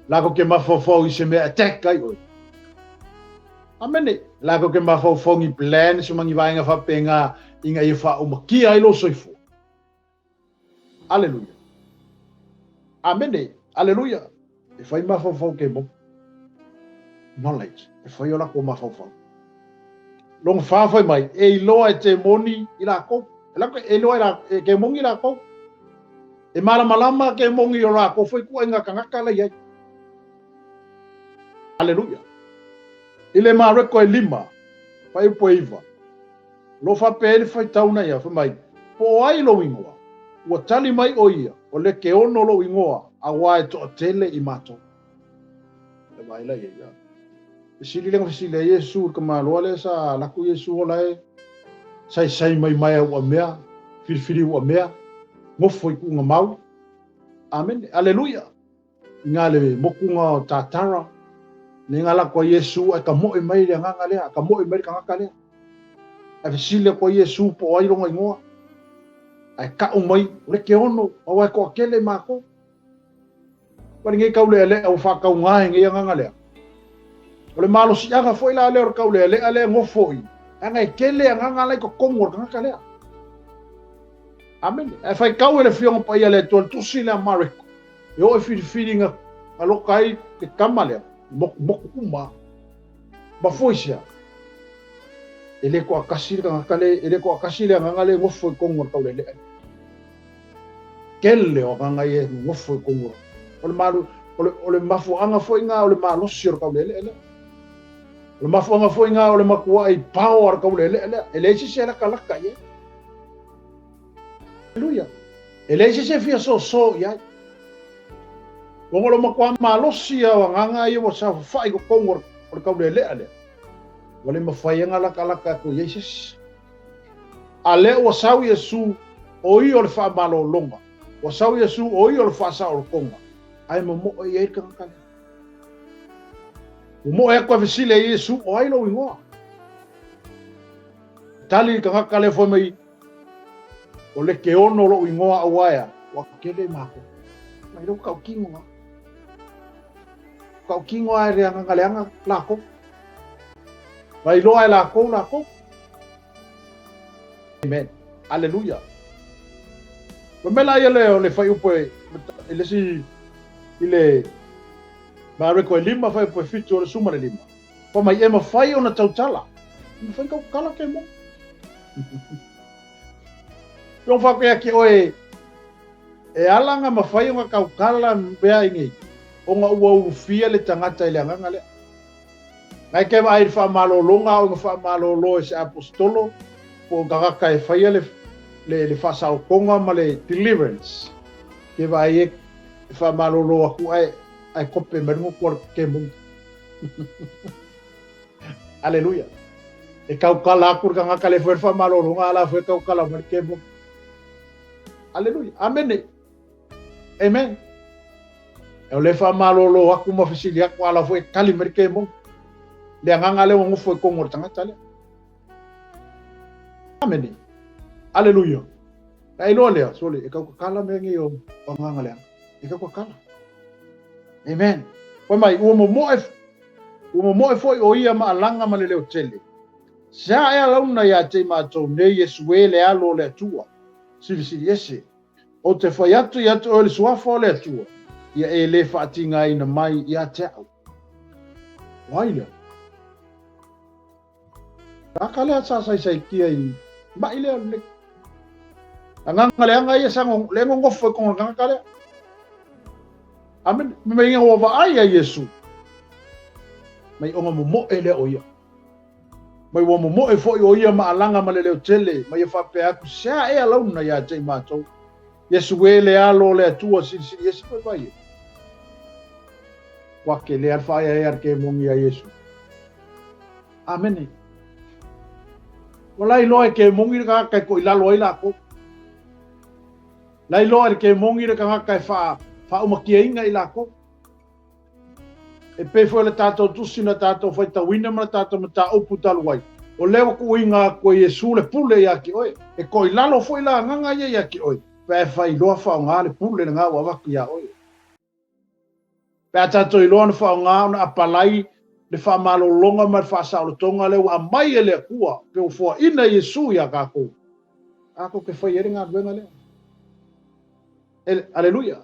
Latou te mafaufau i se mea attack ai oe. Amene. Latou te mafaufau ni plans ma ni vaega faapena ina ia faaumakia ai lou soifua. Aleluia. Amene. Aleluia! E fai mafaufau kemon. Knowledge. E fai o lakou mafaufau. Lona fa fai mai, e iloa e temoni i lakou. E lako, e iloa e, la, e kemoni i lakou. E malamalama kemoni o lakou foi kuaiga kangaka la iai. Aleluia. I le Mareko e lima, fuaiupu e iva, o lo o faapea ai le faitauna ia, fai mai, Po o ai lou igoa? Ua tali mai ʻo ia, O Lekeono lou igoa, auā e toatele i matou. E vaai la ia ia. Fesili lea na fesili ai Iesu i le tamaloa lea sa alu atu Iesu o la e saisai mai maea ua mea, filifili ua mea, nofo i kuuga mau. Amene. Aleluia. I ngā le mokuga o Tatara, nei ngā lako a Iesu ae kamoe mai le agaga lea, kamoe mai le tagata lea. Ae fesili atu a Iesu po o ai lona igoa. Ae ka'u mai, o le keono, aua e toatele matou. Ua lenei taulealea ua faatauga i nei agaga lea. O le malosiaga foi la lea o le taulealea lea e nofo i, leaga e tele agaga la i totonu o le tagata lea. Amene. Ae faitau e le Afioga Paia a le Atua le Tusi lea a Mareko, e oo i filifiliga na loka ai le tama lea, motu uma. Mafua i se a? E le toatasi le tagata le, e le toatasi le agaga le nofo i totonu o le taulealea. Tele o agaga ia e nofo i totonu o le malu, o le, o le mafuaaga foi nga o le malosi o le taulealea lea. O le mafuaaga foi nga o le matuai pao a le taulealea lea. E leai se isi e latalata i ai. Aleluia. E leai se isi e fia soso i ai. Ona o le matua malosi ia o agaga ia ua saofafai i totonu o le taulealea lea, ua le mafai ai ona latalata atu i ai se isi. A lea ua sau Iesu, o ia o le faamalologa, ua sau Iesu, o ia o le faasaolotoga, ae momoe i ai le tagata lea. Momoe atu ae fesili ai Iesu, o ai lou igoa? Tali le tagata lea fai mai, O le Keono lou igoa aua ea, ua tele matou. Mai lou tautino a. Tautino a e le agaga leaga lakou. Mai loa e lakou lakou. Amen. Aleluia. Fai mai la ia le o le fuaiupu e i le isi i le Mareko e lima fuaiupu e fitu o le 15. Fai mai e mafai ona tautala. E mafai ona tautala ke mo. Yong faapea ke oe e ala nga mafai ona tautala mea i nei ona ua ulufia le tagata i le agaga lea. Ngai ke vaai i le faamalologa a o na faamalolo e se aposetolo po o tagata e faia le, le, le faasaotoga ma le deliverance. Ke vaai e faamalolo atu ae, ae kope mai le gutu o le kemoni. Aleluia. E taukala atu le tagata le foi le faamalologa a la foi e taukala mai le kemoni. Aleluia. Amene. Amen. E o le faamalolo atu ma fesili atu a la foi e tali mai le kemoni. Le agaga lea ua nofo i totonu o le tagata lea. Amene. Aleluia. Na iloa lea, sole, e tautatala mea nei o agaga leaga. E tautatala. Amen. Fai mai, ua momoe, ua momoe foi o ia ma alaga ma le leo tele. Se a ea launa ia te i matou nei Iesu e le alo o le Atua, silisili ese. Ou te fai atu ia te oe le suafa o le Atua, ia e le faatigaina mai ia te au. O ai lea? Taka lea sa saisaitia i maʻi lea le agaga leaga ia sa le nonofo i kona tagata lea. Amen. Me inga ua vaai a Iesu. Mai ona momoe lea o ia. Mai ua momoe foi o ia ma alaga ma le leo tele, ma ia faapea atu, se a ea launa ia te i matou. Iesu e le alo o le Atua silisili ese koe vai e. Ua ke le alfa ia e ar ke mongi a Iesu. Amene. Ua la iloa e kemongi le tagata e koilalo ai lakou. La iloa e le kemongi le tagata e faa, faaumakiaina i lakou. E pei foi o le tatou tusi na tatou faitauina ma le tatou mataupu talu ai. O lea ua tuuina atu e Iesu le pule ia te oe. E koilalo foi la agaga ia ia te oe, pe a e failoa faaaoga le pule lena ua avatu ia oe. Pe a tatou iloa ona faaaoga ona apalai le faamalologa ma le faasaolotoga lea ua aumai e le Atua pe ua foaina e Iesu iā tatou, tatou te fai ai le galuega lea. Aleluia!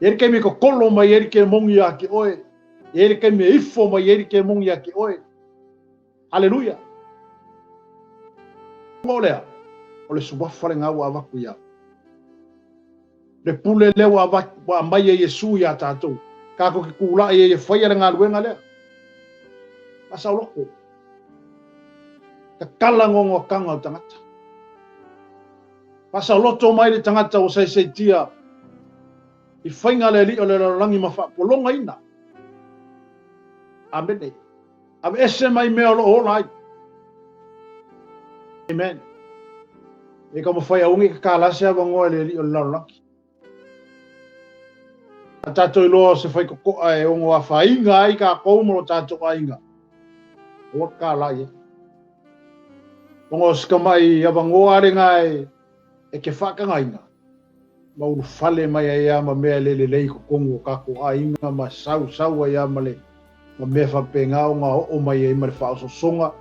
E i ai le taimi e kokolo mai ai le kemogi ia te oe. E i ai le taimi e ifo mai ai le kemogi ia te oe. Aleluia! O lea, o le suafa lena ua avatu ia. Le pule lea ua avatu, ua aumai e Iesu ia tatou. Tatou te tulai ai e faia le galuega lea. Faasaoloko. Tatala noanoataga o tagata. Faasaoloto mai le tagata ua saisaitia i faiga a le alii o le lalolagi ma faapologaina. Amene. Aveese mai mea o lo o ola ai. Amen. E taumafai aua ne i tatala se avanoa i le alii o le lalolagi. A tatou iloa o se faitotoa e ono afaina ai tatou ma lo tatou aiga, aua tatala i ai. Ona o se tamai avanoa lena e te faatagaina, ma ulufale mai ai lava ma mea e le lelei i totonu o tatou aiga ma sau sau ai lava ma le ma mea faapena ona oo mai ai ma le faaosoosoga,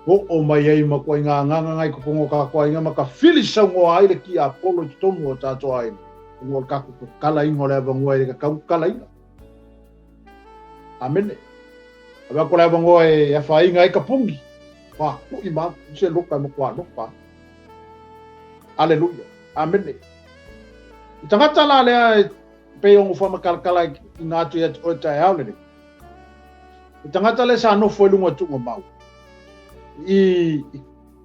oo mai ai ma ituaiga agaga na i totonu o tatou aiga ma tafili saunoa ai le tiapolo i totonu o tatou aiga, ona o le tatou tatalaina o le avanoa e le tatau ona tatalaina. Amene. Ave atu le avanoa e afaina ai kapuni, paku'i ma se loka e matua loka. Aleluia. Amene. I tagata la lea e pei ona ou faamatalatala ina atu ia te oe taeao lenei. Le tagata lea sa nofo i luga o tuugamau i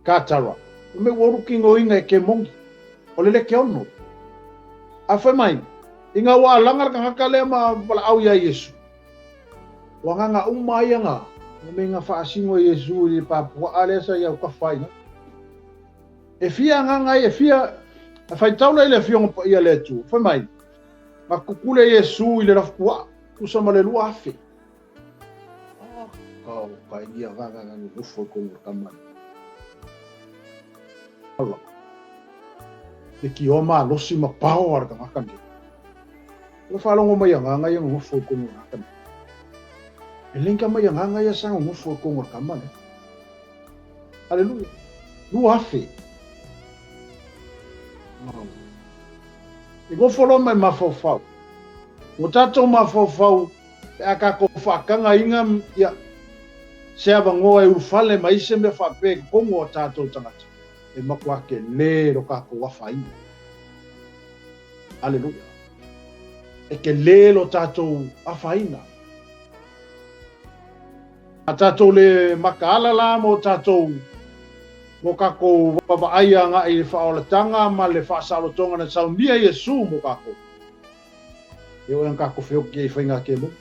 Katara, o me ua ulu kinoina e kemoni, o le lekeono. A fai mai, ina ua alaga le tagata lea ma valaau ia Iesu, o agaga uma ia nga, o me nga faasino e Iesu i le papuaa lea sa i autafa ai na. E fia agaga ai, e fia, a faitau lea i le Afioga Paia a le Atua, fai mai, Na kukule Iesu i le lafupuaa, tusa ma le 2000. Ah, ka i agaga na nofo i konu tama. Ala. Le ki o malosi ma pao a le tagata nei. Ua faalogo mai agaga ia nofo i konu tagata nei. E lenka mai agaga ia sa nofo i konu tama nei. Aleluia. 2000. Wow. E nofo loa mai mafaufau. Ua tatou mafaufau pe a tatou faatagaina ia se avanoa e ulufale mai se mea faapea i totonu o tatou tagata, e matua tele lo tatou afaina. Aleluia. E tele lo tatou afaina. A tatou le makaala la mo tatou mo kakou vaavaai agai i le faaolataga ma le faasaolotoga na saunia Iesu mo kakou. E oo i ana kakou feoki ai i faiga kemoni.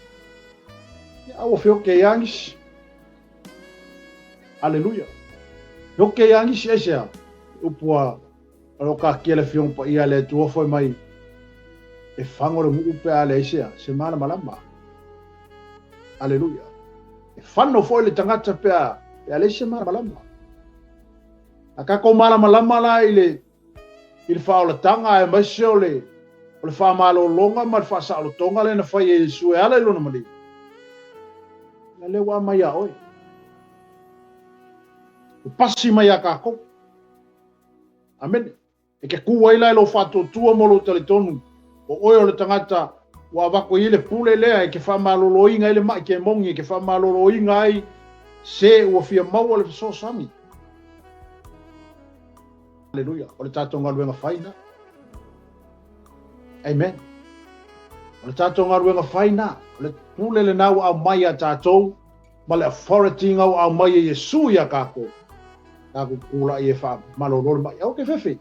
Ia, a ua feoki ai lava nisi. Aleluia. Feoki ai lava nisi, aisea? Upu a O lo o kakia le Afioga Paia a le Atua foi mai e fago le nuu pe a leai se, se malamalama. Aleluia. E fano foi le tagata pe a, pe a leai se malamalama. A tatou malamalama la i le, i le faaolataga aemaise o le, o le faamalologa ma le faasaolotoga lea na fai e Iesu e ala i lona maliu. Ia lea ua aumai ia oe. Ua pasi mai ia tatou. Amene. E ke kū ai la i lou faatuatua ma lou talitonu, o oe o le tagata ua avatu ai le pule lea e ke faamaloloina ai le maʻi kemoni, e ke faamaloloina ai se ua fia maua le fesoasoani. Aleluia. O le tatou galuega fai na. Amen. O le tatou galuega fai na. O le pule lena ua aumai ia tatou ma le authority na ua aumai e Iesu ia tatou. Tatou tulai e faamalolo le maʻi. Aua te fefe.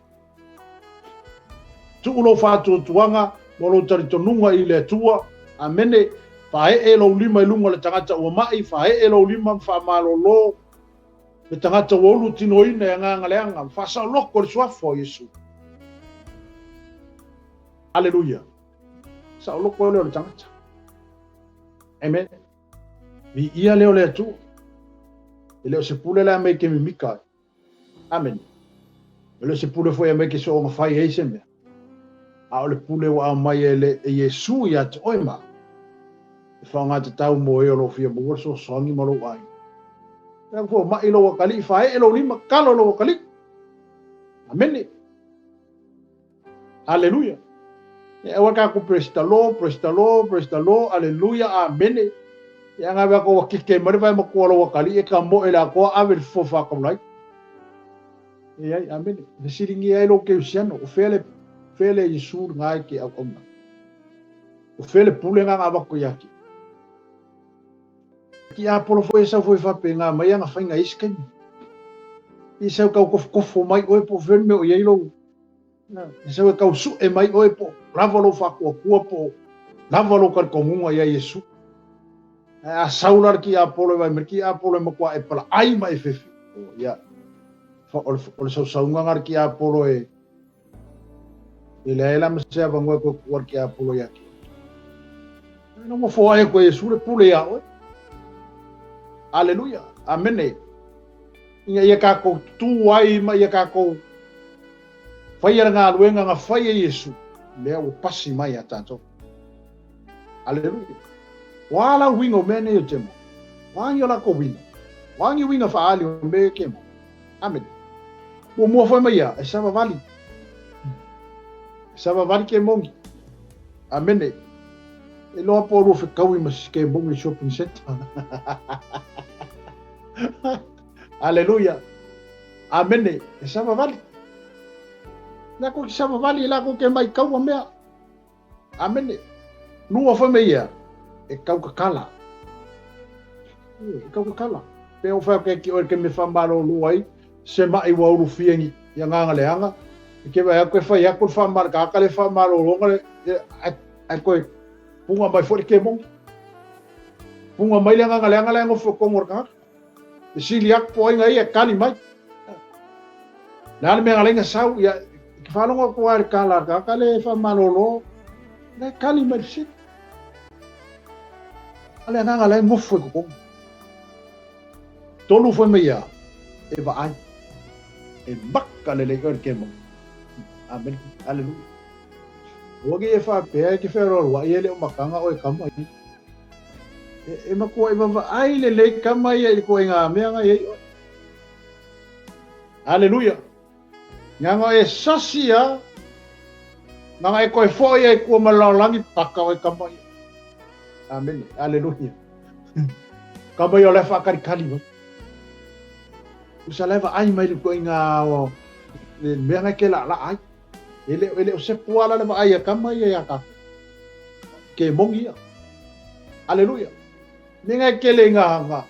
Tuu lou faatuatuaga ma lou talitonuga i le Atua. Amene. Faaee lou lima i luga o le tagata ua maʻi, faaee lou lima ma faamalolo le tagata ua ulu tinoina e agaga leaga, ma faasaoloko le suafa o Iesu. Aleluia. Saoloko lea o le tagata. Amen. Viia lea o le Atua. E le o se pule la e aumai e te mimika ai. Amene. E le o se pule foi e aumai e te soona fai ai se mea. A o le pule ua aumai e, le, e Iesu ia te oe ma au. E faaaogatatau mo e o lo o fia maua le soasoani ma lou aiga. Lea foi o maʻi lou atalii, faaee lou lima, kalo lou atalii. Amene. Aleluia. E aua tatou praise the Lord, praise the Lord, praise the Lord, aleluia, amene. Ia nga vea ko keke mai le vae matua lo wakali e ka moe le akoa ave le fofo whakaulai. E ai, amene. Fesilingi ai lo keusiano, o fea le, fea le Iesu nga e ke au auna. O fea le pule nga nga wako ia ki. Ki apolo fo e sau fo e whape nga mai anga whainga isi kaimi. I sau kau kofo mai oe po fea me o iai lo E sau e kau suʻe mai ʻoe po o lava lou faatuatua po o lava lou talitonuga iā Iesu. Ae a sau la le kiapolo e vaai mai, le kiapolo e matua e palaai ma e fefe. Oh, ia. O le sausauga na le kiapolo e e leai la ma se avanoa e toe tuua le kiapolo ia te oe. E nofo ai koe Iesu le pule iā oe. Aleluia. Amene. Ina ia kākou tū ai ma ia kākou faia le galuega na fai e Iesu, lea ua pasi mai iā tatou. Aleluia. O a la uiga o mea nei o te mo? O a ni o lakou uiga? O a ni uiga faaali o mea ke mo? Amene. Muamua foi mai ia, e savavali. E savavali ke mongi. Amene. E loa po lua fekaui ma ke mongi shopping center. Aleluia. Amene. E savavali. Lako ki savavali, lako ke mai kaua mea. Amene. Lua foi me ia, e kau kakala. E kau kakala. Pe o whai ke ki oe ke me whamalo lua ai, se mai ua ulu fiengi, ia nganga leanga. E ke vai aku e whai aku le whamalo, ka aka le whamalo longa le, ai koe punga mai foi le ke mongi. Punga mai le nganga leanga le ngofo kongo le kangaka. E sili aku po ai ngai e kali mai. Le a le mea ngalainga sau, ia, ke whalongo ko ai le kala, ka ka le wha malolo, le kali mai le sili. Ale nganga le ngofo e kokongo. Tolu foi mai ia, e vaai. E maka le le ke mo. Amen. Hallelujah. Ua ki e whapea e ke wheroa i ele o makanga o e kama i. E, e makua i vaavaai lelei kama ia i koe ngā mea ngai ei oe. Aleluia. Nganga e sasi a, nganga e koe foi ai kua ma lalagi paka oe kama ia. Amen. Aleluia. Kama ia o le whaakarikari mai. Usa le vaai mai le koe ngā o le mea ngai ke la la ai. E le, e le o se puala le vaai a kama ia ia ka. Ke mongi ia. Aleluia. Me ngai kele ngā ngā.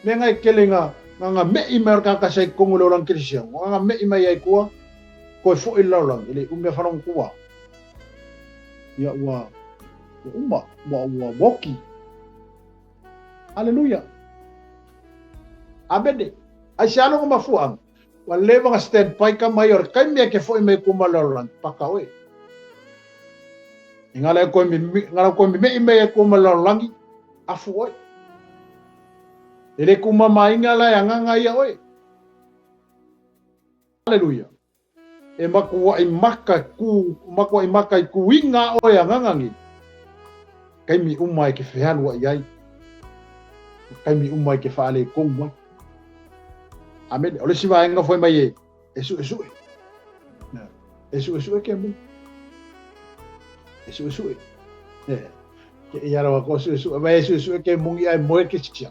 Me ngai kele ngā ngā ngā mei mai o ka sai kongo le orang kerisia. Ngā ngā mei mai ai kua koe foi le lalolagi. E le umea whalongo kua. Ia ua ua uma, ua ua woki. Aleluia. Amene. Ai se alonga mafuanga. Ua leva na stand by ka mai o le taimi e ke foi mai kua ma lalolagi, paka oe. E ngala e koe mi, ngala koe mi mei mai e kua ma lalolagi, afu oe. E le kumamainga la e anganga ia oe. Haleluia. E makuaʻi maka ku, makuaʻi maka i kuiga oe angangangi. Kaimi uma e ke fealuaʻi ai. Kaimi uma e ke whaale kou mai. Amene. O le isi vaega foi mai e, e suʻesuʻe. E suʻesuʻe ke mu. E suʻesuʻe. E, ke ia rawa ko suʻesuʻe, vai e suʻesuʻe ke mungi ai moe ke sia.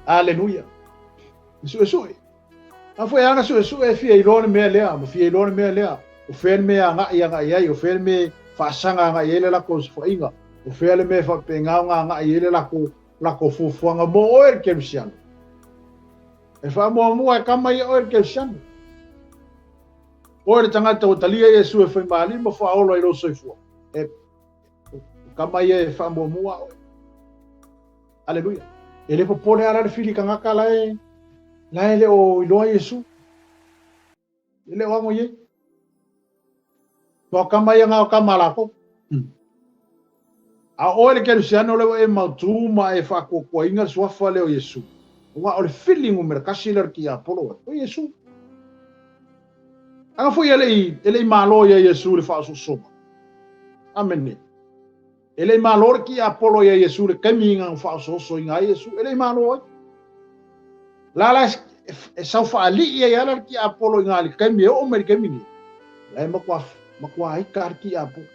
Aleluia. E suʻesuʻe. A foi ana suʻesuʻe e fia iloa le mea lea, ma fia iloa le mea lea. O fea le mea agaʻi agaʻi ai, o fea le mea faasaga agaʻi ai le lakou osofaiga, o fea le mea faapegaoga agaʻi ai le lakou lakou fuafuaga mo oe le Kerisiano. E faamuamua e kama ia oe le Kerisiano. Oe le tagata ua talia Iesu e faimalie ma faaola i lou soifua. E kama ia e faamuamua oe. Aleluia. E le popole ala le fili kangaka la e la e le o iloa Iesu. E le o ago iai. Ua kama ia ngā o kama lākou. A oe le Kerisiano le ua e mautū ma e whaakuakuainga le suafa lea o Iesu. Ua o le fili numera kasi lea o le kiapolo oe. O Iesu. Aga foi e le i, e le i malo ia Iesu le whaososoga. Amene. E le i malo le kiapolo ia Iesu le kaimi i ngā whaososoinga ai Iesu. E le i malo ai. La la e sau whaalii ai ala le kiapolo i ngā le kaimi e o mai le kaimi ni. La e makua Matua ika le tiapolo.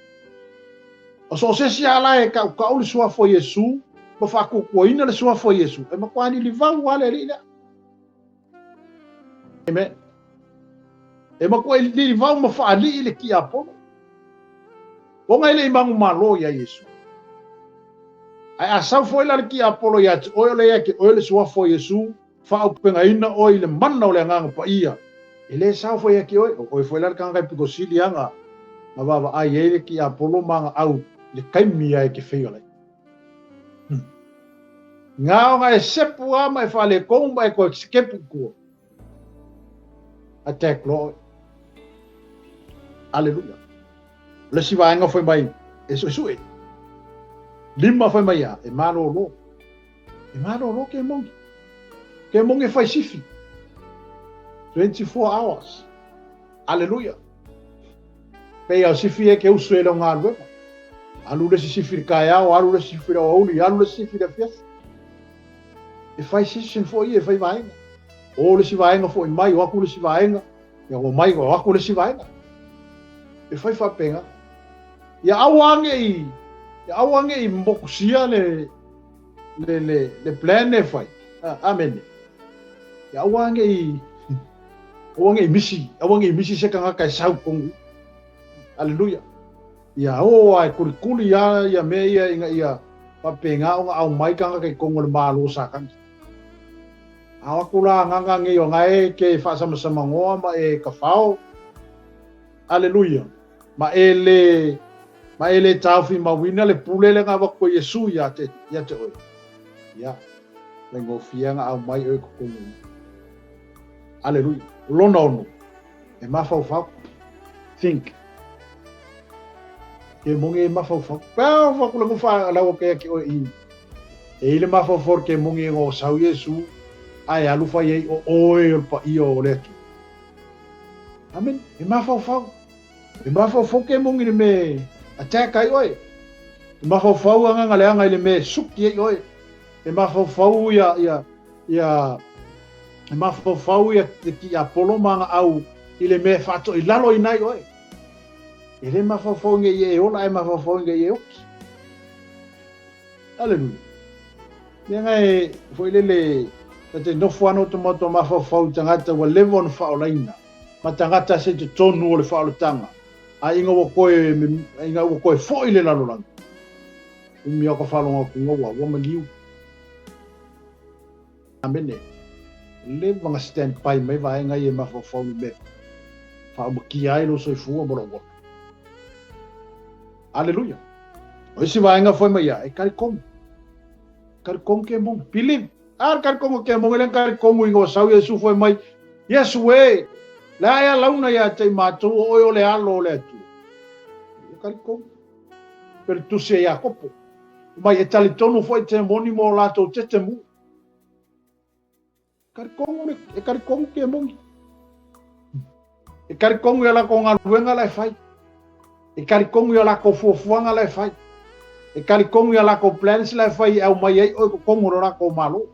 O so o se isi ala e kaukau le suafa o Iesu ma faakuakuaina le suafa o Iesu, e matua lilivau lava le alii lea. Amen. E matua lilivau ma faalii le tiapolo. Ona e le i manumalo ia Iesu. Ae a sau foi la le tiapolo ia te oe o lea ia te oe le suafa o Iesu, faaaupegaina oe i le mana o le Agaga Paia, e le sao foi ia te oe, o oe foi la le tagata e pito sili lava na vaavaai ai le tiapolo ma ana au i le taimi lava e te feiola ai. Na ona e sepu lava ma e faaletonu ma e toe sekepu i tua. Attack loa oe. Aleluia. O le isi vaega fai mai e suesue. Lima fai mai ia, e malolo. E malolo ke moni. Ke moni e fai sifi. 24 hours. Aleluia. Pei o sifi e ke usu e le o galuega. Alu le isi sifi i le taeao, alu le isi sifi i le aoauli, alu le isi sifi i le afiafi. E fai session foi ia, e fai vaega. O le isi vaega foi mai, o atu le isi vaega, ia ua mai, o atu le isi vaega. E fai faapena. Ia aua ne i, ia aua ne i mokusia le, le, le, le plan e fai. Amene. Ia aua ne i, aua ne i misi, aua ne i misi se tagata e sau tonu. Aleluia. Ia o a e kulikuli a ia mea ia ina ia faapena ona aumai tagata i totonu o le Malo o Satani. A o atu la agaga nei o na e ke faasamasamanoa ma e tafao. Aleluia. Ma e le ma e le taofimauina le pule lea na avatu e Iesu ia te ia te oe. Ia, faigofie ona aumai oe i totonu i. Aleluia. Lona ono, e mafaufau. Think. Ke moni e mafaufau. Pea o faku le ngufa lau o ke ki oe i. E i le mafaufau ke moni e ngo sau Iesu, a e alu fai ei o oe o le paia o le Atua. Amen. E mafaufau. E mafaufau ke moni le me attack ai oe. E mafaufau agaga leaga i le me suki ai oe. E mafaufau ia ia ia e mafaufau ia te tiapolo ma ana au i le mea e faatoilaloina ai oe. E le mafaufau ina ia e ola ae mafaufau ina ia e oki. Aleluia. Leaga e foi lele ta te nofo ana o to matou mafaufau i tagata ua leva ona faaolaina ma tagata se i totonu o le faaolataga a ina ua toe ina ua toe foi le lalolagi. Umi o ka faalogo atu ua ua maliu. Amene. Leva na stand by mai vaega ia e mafaufau i mea faaumakia ai lou soifua ma lou ola. Aleluia. O isi vaega foi mai ia, e talitonu. Talitonu ke moni. Believe. A le talitonu ke moni, le talitonu i ngō sau Iesu foi mai. Iesu e, le ae a launa ia te i mātou o oe o le alo o le Atua. E talitonu. Pe le tusi a Iakopo. Mai e talitonu foi te moni mo latou tete mu. Talitonu le, e talitonu ke moni. E talitonu ia latou galuega la e fai. E talitonu ia latou fuafuaga la e fai. E talitonu ia latou plans la e fai e aumai ai oe i totonu o lo latou Malo.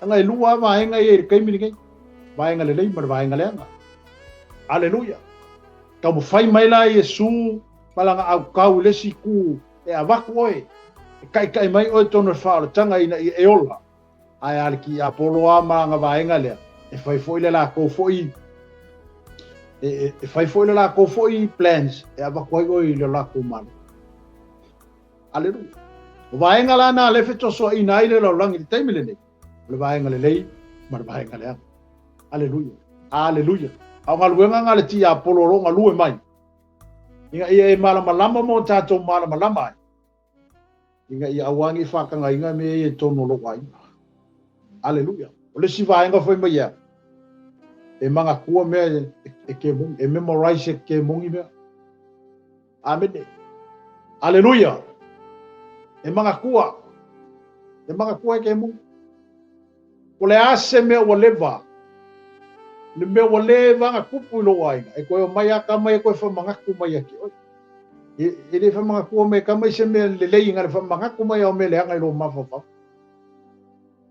Leaga e lua lava vaega ia i le taimi lenei, vaega lelei ma le vaega leaga. Aleluia! Taumafai mai la Iesu ma lana aukau i le isi itu e avatu oe, e taʻitaʻi mai oe tonu e faaolataga ina ia e ola. Ae a le tiapolo lava ma lana vaega lea, e fai foi le latou foi e, e fai foi le latou foi plans e avatu ai oe i le latou Malo. Aleluia. O vaega la na lea e fetosoaina ai le lalolagi i le taimi lenei, o le vaega lelei ma le vaega leaga. Aleluia. Aleluia. A o galuega na le tiapolo o lo o galue mai, ina ia e malamalama ma o tatou malamalama ai, ina ia aua ne i faatagaina mea ia i totonu o lou aiga. Aleluia. O le isi vaega foi mai ea, e manatua mea e ke moni, e memorize e ke moni mea. Amene. Aleluia. E manatua. E manatua e ke moni. O le a se mea ua leva, le mea ua leva ona tupu i lou aiga, e toe omai a tama ia toe faamanatu mai ia te oe. E, e le faamanatua mai e tama i se mea lelei na le faamanatu mai ao mea leaga i lou mafaufau.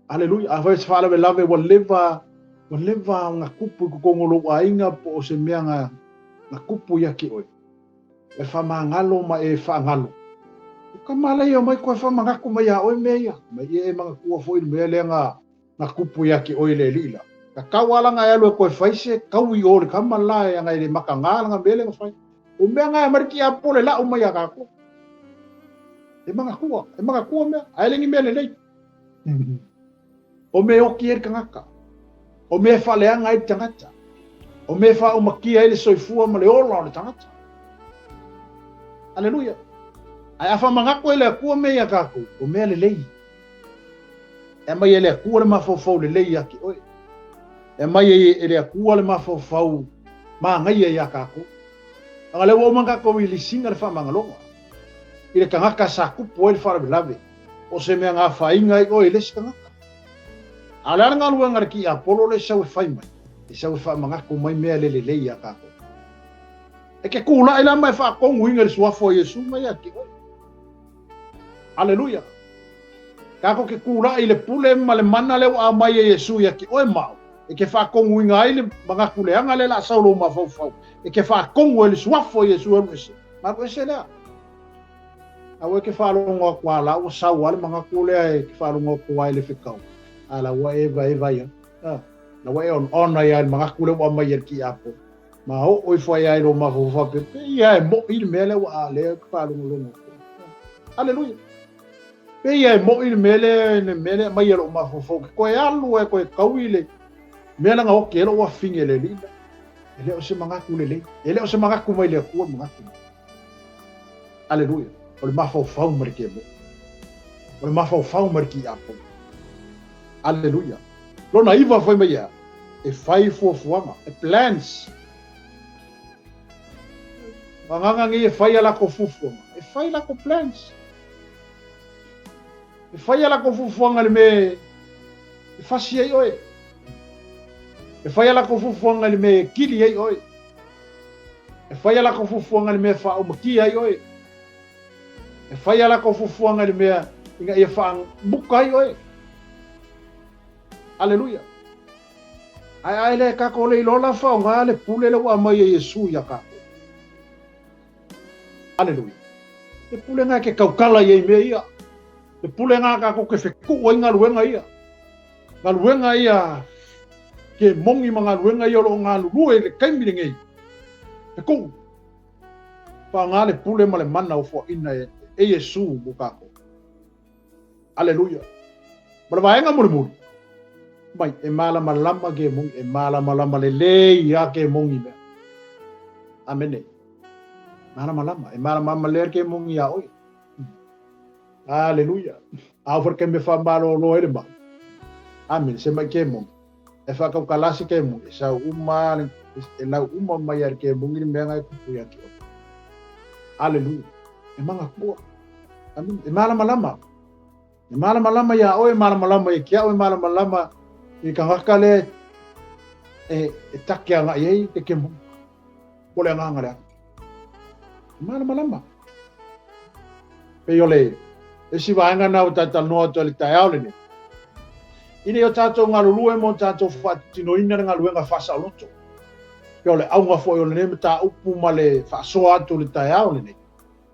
Aleluia. Afai se faalavelave ua leva, ua leva ona tupu i totonu o lou aiga po o se mea na Na kupu ia te oe. E faamagalo ma e faagalo. O ka malaia o mai koe faamanatu mai ia oe mea ia. Mai ia e manatua foi le mea lea na na kupu ia te oe le alii la. Ka tau ala na e alu e koe fai se kaui o le kama la e ana i le makaga lana mea lea na fai. O mea na e aumai le tiapolo e lau mai ia tatou. E manatua, e manatua mea, ae le ni mea lelei. O mea e oti ai le tagata. O mea e faaleaga ai le tagata. O mea e faaumatia ai le soifua ma le ola o le tagata. Aleluia. Ae a faamanatu e le Atua mea ia tatou, o mea lelei. E aumai e le Atua le mafaufau lelei ia te oe. E aumai e le Atua le mafaufau manaia ia tatou. Leaga lea ua uma ona tatou release ina le faamagaloga i le tagata sa tupu ai le faalavelave o se mea na afaina ai oe i le isi tagata. A o le a le galuega a le tiapolo lea e sau e fai mai? E sau e faamanatu mai mea le lelei ia tatou. E te tulai la ma e faatonuina i le suafa o Iesu mai ia te oe. Aleluia! Tatou te tulai i le pule ma le mana lea ua aumai e Iesu ia te oe ma au, e te faatonuina ai le manatu leaga lea o le a sau lou mafaufau, e te faatonu ai le suafa o Iesu e alu ese, na alu ese lea. Aua e te faalogo atu a la ua sau lava le manatu lea e te faalogo atu ai le fetau, a la ua e vaevae ai, la ua e onaona ai le manatu lea ua aumai e le tiapolo. Ma oo ifo ai i lou mafaufau faapea, pei lava e moʻi le mea lea ua a lea ou te faalogologo atu ai. Aleluia! Pei lava e moʻi le mea lea, le mea lea e aumai e lou mafaufau, ke toe alu ai toe taui le mea lea na oti ai lou afine i le alii lea. E le o se manatu lelei. E le o se manatu mai le Atua le manatu lea. Aleluia! O le mafaufau mai le kemo. O le mafaufau mai le tiapolo. Aleluia! Lona iva fai mai ia, e fai fuafuaga, e plans. O agaga nei e fai a latou fuafuaga, e fai latou plans. E fai a latou fuafuaga i le mea e fasi ai oe. E fai a latou fuafuaga i le mea e kili ai oe. E fai a latou fuafuaga i le mea e faaumatia ai oe. E fai a latou fuafuaga i le mea ina ia faamuta ai oe. Aleluia. Ae a le tatou le iloa la faaaoga le pule lea ua aumai e Iesu ia tatou. Aleluia. Le pule lena e te tautala i ai mea ia. Le pule lena tatou te fetuu ai galuega ia. Galuega ia ke moni ma galuega ia o lo o galulue i le taimi lenei. Fetuu. Faaaoga le pule ma le mana ua foaina e Iesu mo tatou. Aleluia. Ma le vaega mulimuli, mai e malamalama ke moni, e malamalama lelei ia ke moni mea. Amene. Malamalama, e malamalama lea ke moni ia oe. Aleluia. A o ke me fa malolo ai le mai. Amene, se mai ke moni. E whakaukalasi ke moni, e sau uma, e lau uma mai a ke moni le mea ngai kupu ia ki oe. Aleluia. E manga kua. E malamalama. E malamalama iā ʻoe, e malamalama ia te au, e malamalama i le tagata lea e, e take agai ai ke kemo. Po le agaga leaga. E malamalama. Pei o le isi vaega na ua talanoa atu ai le taeao lenei. Ina ia tatou galulue mo tatou faatinoina le galuega faasaoloto. Pei o le auga foi o lenei mataupu ma le faasoa atu o le taeao lenei.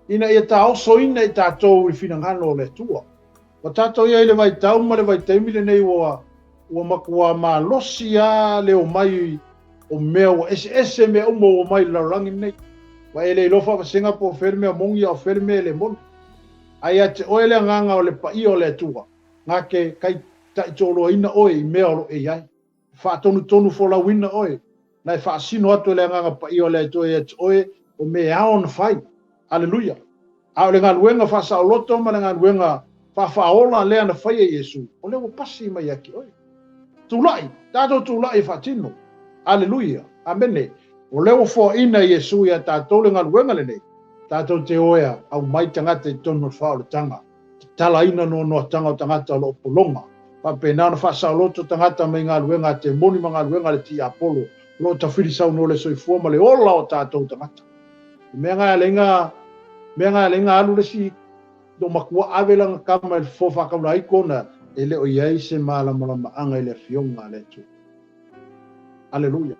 Ina ia taosoina i tatou i le finagalo o le Atua. Ua tatou i ai i le vaitau ma le vaitaimi lenei ua, ua matua malosi lava le omai o mea ua eseese mea uma ua omai i le lalolagi lenei. Ua e le iloa faavasega po o fea le mea moni a o fea le mea e le moni. Ae ia te oe le agaga o le paia o le Atua, na te taitaitoloaina oe i mea o lo o e i ai. E faatonutonu folauina oe, na e faasino atu e le Agaga Paia o le Atua ia te oe o mea e ao ona fai. Aleluia! A o le galuega faasaoloto ma le galuega faafaaola lea na fai e Iesu, o lea ua pasi mai ia te oe. Tulai, tatou tulai e faatino. Aleluia! Amene! O lea ua foaina e Iesu ia tatou le galuega lenei, tatou te o ea aumai tagata i totonu o le faaolataga. Tatalaina noanoatanga o tagata o lo o pologa. Faapena ona faasaoloto tagata mai galuega a temoni ma galuega a le tiapolo o lo o tafili saunoa le soifua ma le ola o tatou tagata. I mea nga aleiga mea nga aleiga alu le si no matua ave lana kama i le fofo faakaula aiko ona e le o i ai se malamalamaaga i le Afioga a le Atua. Aleluia.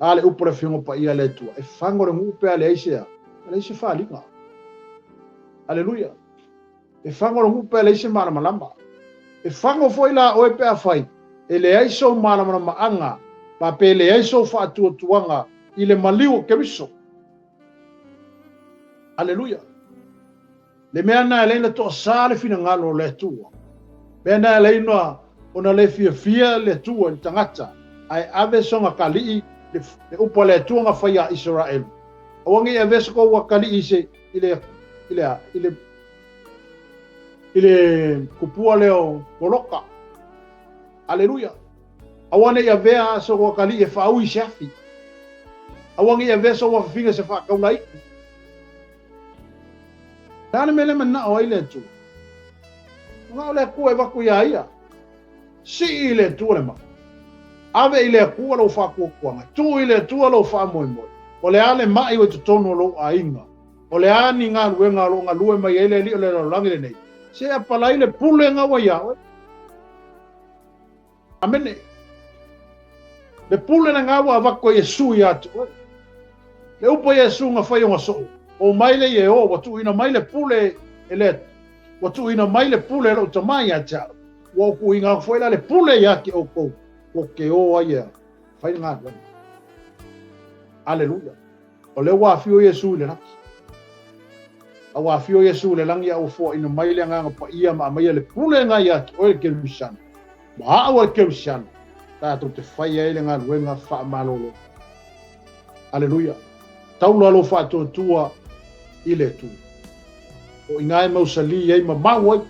A le upu a le Afioga Paia a le Atua, e fago le nuu pe a leai se a, a leai se faliga. Aleluia. E fago le nuu pe a leai se malamalama. E fago foi la oe pe afai e leai sou malamalamaaga ma pe leai sou faatuatuaga i le maliu o Keriso. Aleluia. Le mea na e leai na toasā le finagalo o le Atua. Mea na e leai na ona le fiafia le Atua i le tagata, ae ave sona kalii le, le upu a le Atua na fai a Isaraelu. Aua ne i avea so kou akalii i se, i le, i le a, i le, i le kupua lea o Moloka. Aleluia. Aua ne i avea so kou akalii e faaui i se afi. Aua ne i avea sou afafine se faataulaiti. Le a le mea lea manao ai le Atua? Manao le Atua e avatu iā ia. Sii i le Atua le mai. Ave i le Atua lou faatuatuaga. Tuu i le Atua lou faamoemoe. O le a le mai ua i totonu o lou aiga? O le a ni galuega o lo o galue mai ai le alii o le lalolagi lenei? Se apalai le pulega ua iā oe. Amene. Le pule lena ua avatu e Iesu ia te oe. Le upu a Iesu na fai ona soo, o mai le ie o, ua tuuina mai le pule e le, ua tuuina mai le pule e lou Tama ia te au. Ua ou tuuina atu foi la le pule ia te outou, ua te o ai e fai le galuega. Aleluia. O lea ua afio Iesu i le lagi. A ua afio Iesu i le lagi a ua foaina mai le Agaga Paia ma aumaia le pulega ia te oe le Kerisiano. Ma au a le Kerisiano, tatou te fai ai le galuega faamalolo. Aleluia. Taula lou faatuatua i le Atua. O i ina e mausali ai ma mau ai.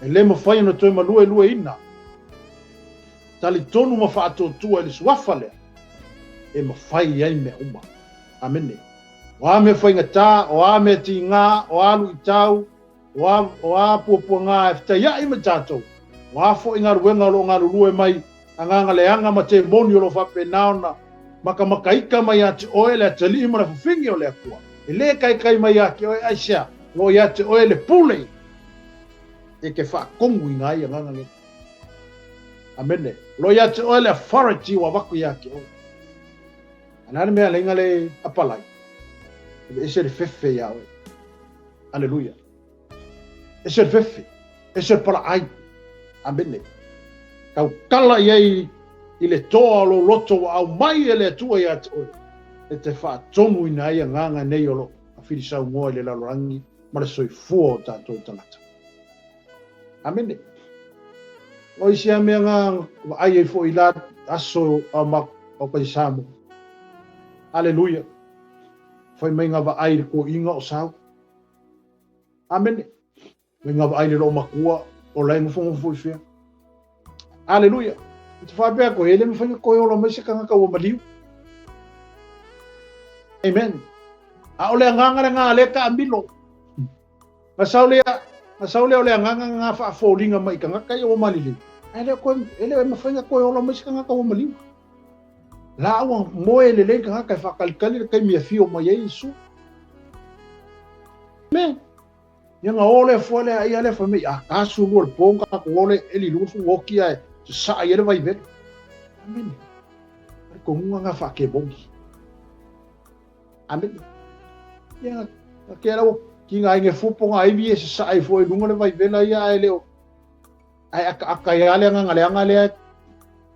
E le mafai ona toe maluelueina. Talitonu ma faatuatua i le Suafa lea e mafai ai mea uma. Amene. O a mea faigata, o a mea tigā, o a luitau, o a, o a puapuagā e fetaiaʻi ma tatou, o a foi galuega o lo o galulue mai agaga leaga ma temoni o lo o faapena ona makamakaika mai ia te oe le atalii ma le fafine o le Atua, e lē kaikai mai ia te oe, aisea, o lo o ia te oe le pule e te faatonuina ai agaga nei. Amene. O lo o ia te oe le authority ua avatu ia te oe. A le a le mea alai na le apalai? E ese le fefe ia oe. Aleluia. Ese le fefe, ese le palaai. Amene. Tautala i ai i le toa o lou loto ua aumai e le Atua ia te oe, e te faatonuina ai agaga nei o lo o filisaunoa i le lalolagi ma le soifua o tatou tagata. Amene. O isi a mea nga vaai ai foi i la aso a ma o kai Samoa. Aleluia. Fai mai nga vaai le koiga o sau. Amene. Mai nga vaai le loo matua o la e nofonofo i fea. Aleluia. I te whapea koe, e le mawhai nga koe ola mai se kangaka ua maliu. Amen. A o le agaga le nga le ka amilo. Na sau lea, na sau lea o le agaga nga faafoliga mai i tagata ia ua maliliu, ae le o koe, e le o e mafai na toe ola mai se tagata ua maliu. La ua moe lelei le tagata e faatalitali le taimi e afio mai ai Iesu. Me, ia na o lea fua lea ia lea fai mai, a tasu lua le po na tatou o le eli lua fu oki ae sasaa i ai le vaivele. Amene. Ari konuga nga faakemoni. Amene. Ia, na ke ala ua ki ngā inge fupo ngā iwi e sasaa ai fua i lunga le vaivela ia ae le o ae akaaka ai lava le agaga leaga lea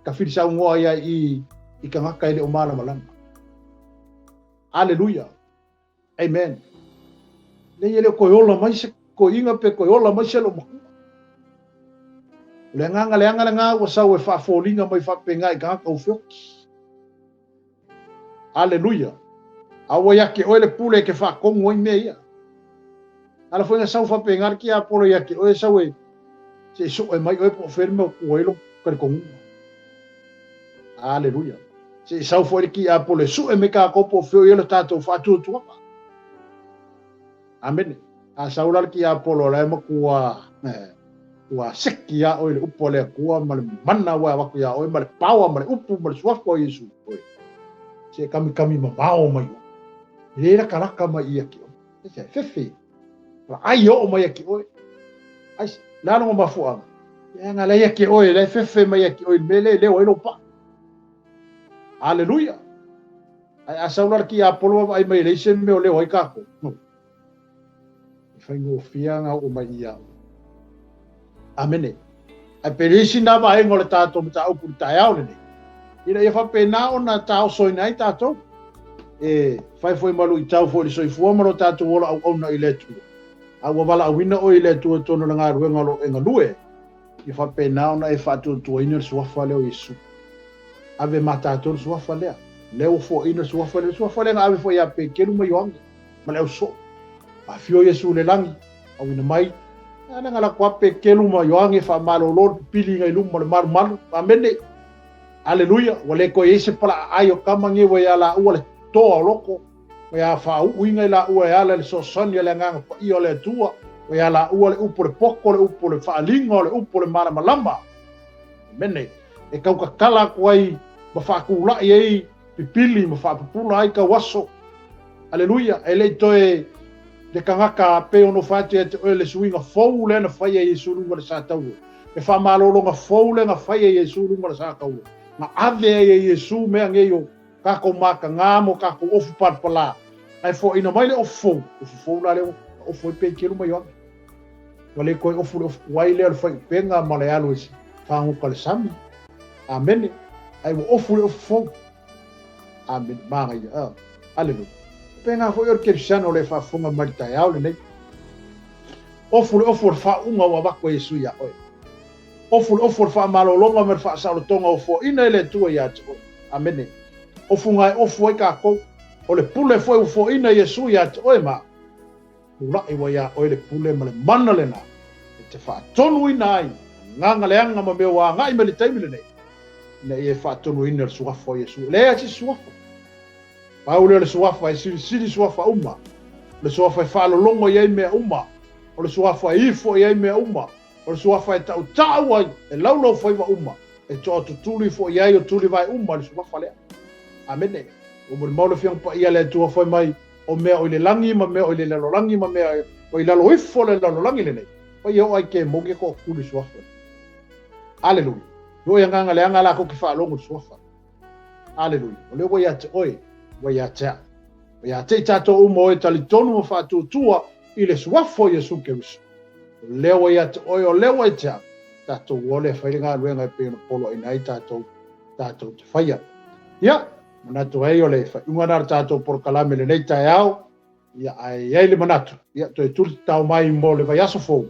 ka filisaunoa ai i i tagata e le o malamalama. Aleluia. Amen. Nei e le o toe ola mai se toeaina pe toe ola mai se loomatua. O le agaga leaga lena ua sau e faafoliga mai faapena i tagata ua feoti. Aleluia. A ua ia te oe le pule e te faatonu ai mea ia. Ala foi na sau faapena le tiapolo ia te oe sau e se i soe mai oe po o fea le mea o tu ai lou talitonuga. Aleluia. Se i sau foi le tiapolo e sue mai tatou po o fea o i ai lo tatou faatuatuaga. Amene. A sau la le tiapolo o la e matua ua seki iā oe le upu a le Atua ma le mana ua avatu iā oe ma le power ma le upu ma le suafa o Iesu oe. Se kamikami mamao mai oe. E le lakalaka mai ia ki oe. E se fefe. La ai oo mai ia ki oe. Ai, la longa mafuaga. E nga la ia ki oe, la e fefe mai ia ki oe, me le leo ai lou pa. Aleluia. Ae a sau la le tiapolo ma vaai mai e leai se mea o leo ai tatou, e faigofie lava ona oo mai ia au. Amene. Ae pe leai sina vaega o le tatou mataupu i le taeao lenei, ina ia faapena ona taosoina ai tatou, e fai foi ma luitau foi i le soifua ma lo tatou ola auauna i le Atua, a ua valaauina oe i le Atua i totonu o le galuega o lo o e galue ai, ia faapena ona e faatuatuaina le suafa lea o Iesu. Ave ma tatou le suafa lea. Lea ua foaina le suafa lea. Le suafa lea na ave foi ia Peteru ma Ioane ma le ausoo. Afio Iesu i le lagi, auina mai. A lea na alu atu lava Peteru ma Ioane faamalolo le pipiliga i luma o le malumalu. Amene. Aleluia. Ua le toe i ai se palaaai o tama nei ua ia laua le toa o loto. Ua ia faauuina i laua e ala i le fesoasoani a le Agaga Paia o le Atua. Ua ia laua le upu o le poto, le upu o le faaaliga, o le upu o le malamalama. Amene. E tautatala atu ai ma faatulai ai pipili ma faapupula ai tauaso. Aleluia. E le i toe le tagata pei ona fai atu ia te oe le suiga fou lea na faia e Iesu i luga o le sa taua. Le faamalologa fou lea na faia e Iesu i luga o le sa taua. Na ave ai e Iesu mea nei o tatou mataga ma o tatou ofu palapala. Ae foaina mai le ofu fou, ofu fou la lea ua ofu ai Peteru ma Ioane. Ua le toe ofu le ofu tuai lea o le faiupega ma le alu e fagota le sami. Amene. Ae ua ofu le ofu fou. Amene. Manaia. Oh. Aleluia. Pena foi o le kerisiano o le faafofoga mai le taeao lenei. Ofu le ofu o le faauuga ua avatu e Iesu ia oe. Ofu le ofu o le faamalologa ma le faasaolotoga ua foaina e le Atua ia te oe. Amene. Ofuga e ofu ai tatou. O le pule foi ua foaina e Iesu ia te oe ma au. Tulai ua ia oe le pule ma le mana lena e te faatonuina ai agaga leaga ma mea ua agai mai le taimi lenei, ina ia e faatonuina le suafa o Iesu. E leai se suafa. Pau lea o le suafa e silisili suafa uma. O le suafa e faalologo i ai mea uma. O le suafa e ifo i ai mea uma. O le suafa e tautau ai, e laulau faiva uma, e toatutuli foi i ai o tulivae uma i le suafa lea. Amene. Ua molimau le Afioga Paia a le Atua fai mai, o mea o i le lagi ma mea o i le lalolagi ma mea o i lalo ifo o le lalolagi lenei, pai e oo ai ke moni e toatutuli i le suafa lea. Aleluia. Ua i agaga leaga latou ke faalogo i le suafa. Aleluia. O lea ua ia te oe, ua ia te au. Ua ia te i tatou uma o e talitonu ma faatuatua i le suafa o Iesu Keriso. O lea ua ia te oe, o lea ua ia te au, tatou o lea fai le galuega e pei ona poloaina ai tatou, tatou te faia. Ia, manatu ai o le faaiuga na o le tatou polokalame lenei taeao, ia, ae i ai le manatu, ia, toe tuli tatao mai mo le vaiaso fou,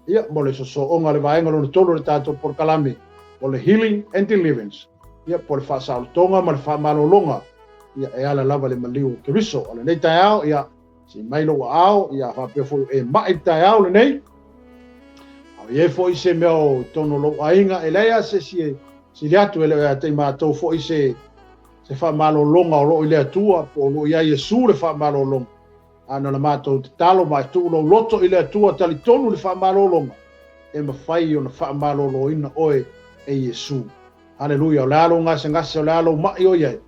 ia, mo le sosooga o le vaega lona tolu o le tatou polokalame, o le Healing and Deliverance, ia, po o le faasaolotoga ma le faamalologa, ia, e ala lava le maliu o Keriso. O lenei taeao, ia, sii mai lou aao, ia, faapea foi e mai le taeao lenei, a o i ai foi se mea o totonu o lou aiga, e leai lava se isi e sili atu, e le o ia te i matou foi se se faamalologa o lo o i le Atua, po o lo o ia Iesu le faamalologa. A na ona matou tatalo ma e tuu lou loto i le Atua, talitonu i le faamalologa, e mafai ona faamaloloina oe e Iesu. Haleluia! O le a lou gasegase, o le a lou mai o i ai,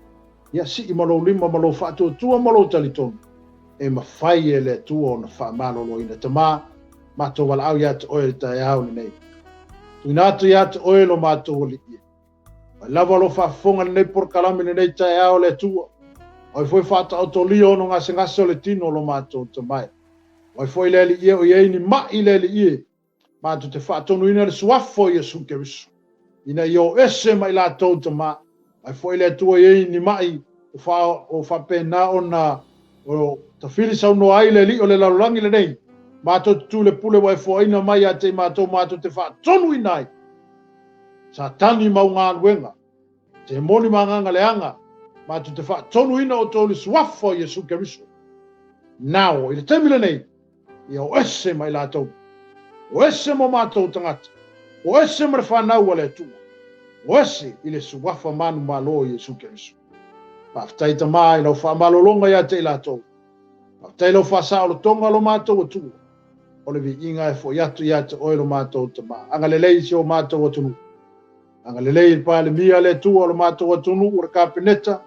ia sii ma lou lima ma lou faatuatua ma lou talitonu, e mafai e le Atua ona faamaloloina. Tama, matou valaau ia te oe i le taeao lenei. Tuuina atu ia te oe lo matou Alii. Mai lava lo faafofoga lenei polokalame lenei taeao le Atua. Oi foi faataotolia ono gasegase o le tino o lo matou tamae. Oi foi le Alii e o i ai ni mai le Alii e. Matou te faatonuina le suafa o Iesu Keriso. Ina ia o ese mai latou tama. Mai foi le Atua i ai ni mai o, fa, o faapena ona o tafili saunoa ai le Alii o le lalolagi lenei. Matou te tu le pule ua e foaina mai ia te i matou matou te faatonuina ai. Satani ma au galuega, temoni ma agaga leaga, matou te faatonuina outou i le suafa o Iesu Keriso. Now, i le taimi lenei, ia o ese mai latou, o ese mo matou tagata, o ese ma le fanau a le Atua, o ese i le suafa manumalo o Iesu Keriso. Faafetai Tama i lau faamalologa ia te i latou. Faafetai i lau faasaolotoga lo matou Atua. O le viiga e foi atu ia te oe lo matou Tama. Agalelei i si o matou atunuu. Agalelei i le Palemia le Atua o lo matou atunuu, o le Kapeneta,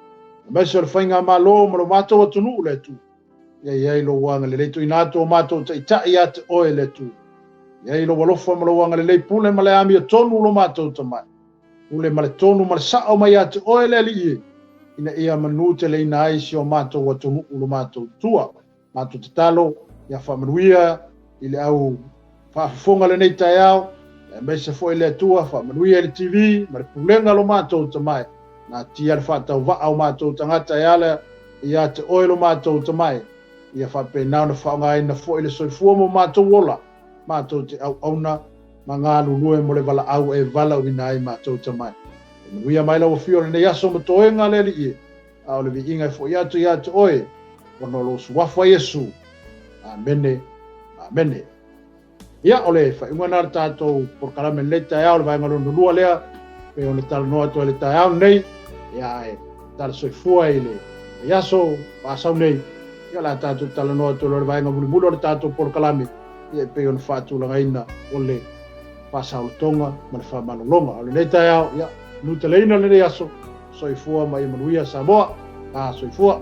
aemaise o le Faigamalo ma lo matou atunuu le Atua. Ia i ai lou agalelei, tuuina atu o matou taitai ia te oe le Atua. Ia i lou alofa ma lou agalelei, pule ma le amiotonu lo matou Tama. Pule ma le tonu ma le sao mai ia te oe le Alii e. ina ia manuteleina ai si o matou atunuu lo matou tua. Matou tatalo ia faamanuia i le au faafofoga lenei taeao, aemaise foi le Atua faamanuia i le TV ma le pulega lo matou tamae. Natia le faatauvaa o matou tagata e ala ia te oe lo matou tamae, ia faapena ona faaaogaina foi le soifua mo matou ola, matou te auauna ma galulue mo le valaau e valaauina ai matou tamae. E manuia mai lau afio lenei aso ma toega le Alii e, a o le viiga e foi atu ia te oe, ona o lou suafa Iesu. Amene, amene. Ia, o le faaiuga lena o le tatou polokalame i lenei taeao, le vaega lona lua lea, pei ona talanoa atu ai i le taeao lenei, ia, ae tala soifua i le vaiaso faasau nei, ia, o le a tatou talanoa atu loa i le vaega mulimuli o le tatou polokalame, ia, e pei ona faatulagaina o le faasaolotoga ma le faamalologa. O lenei taeao, ia, nuteleina lenei aso, soifua ma ia manuia Samoa. A soifua.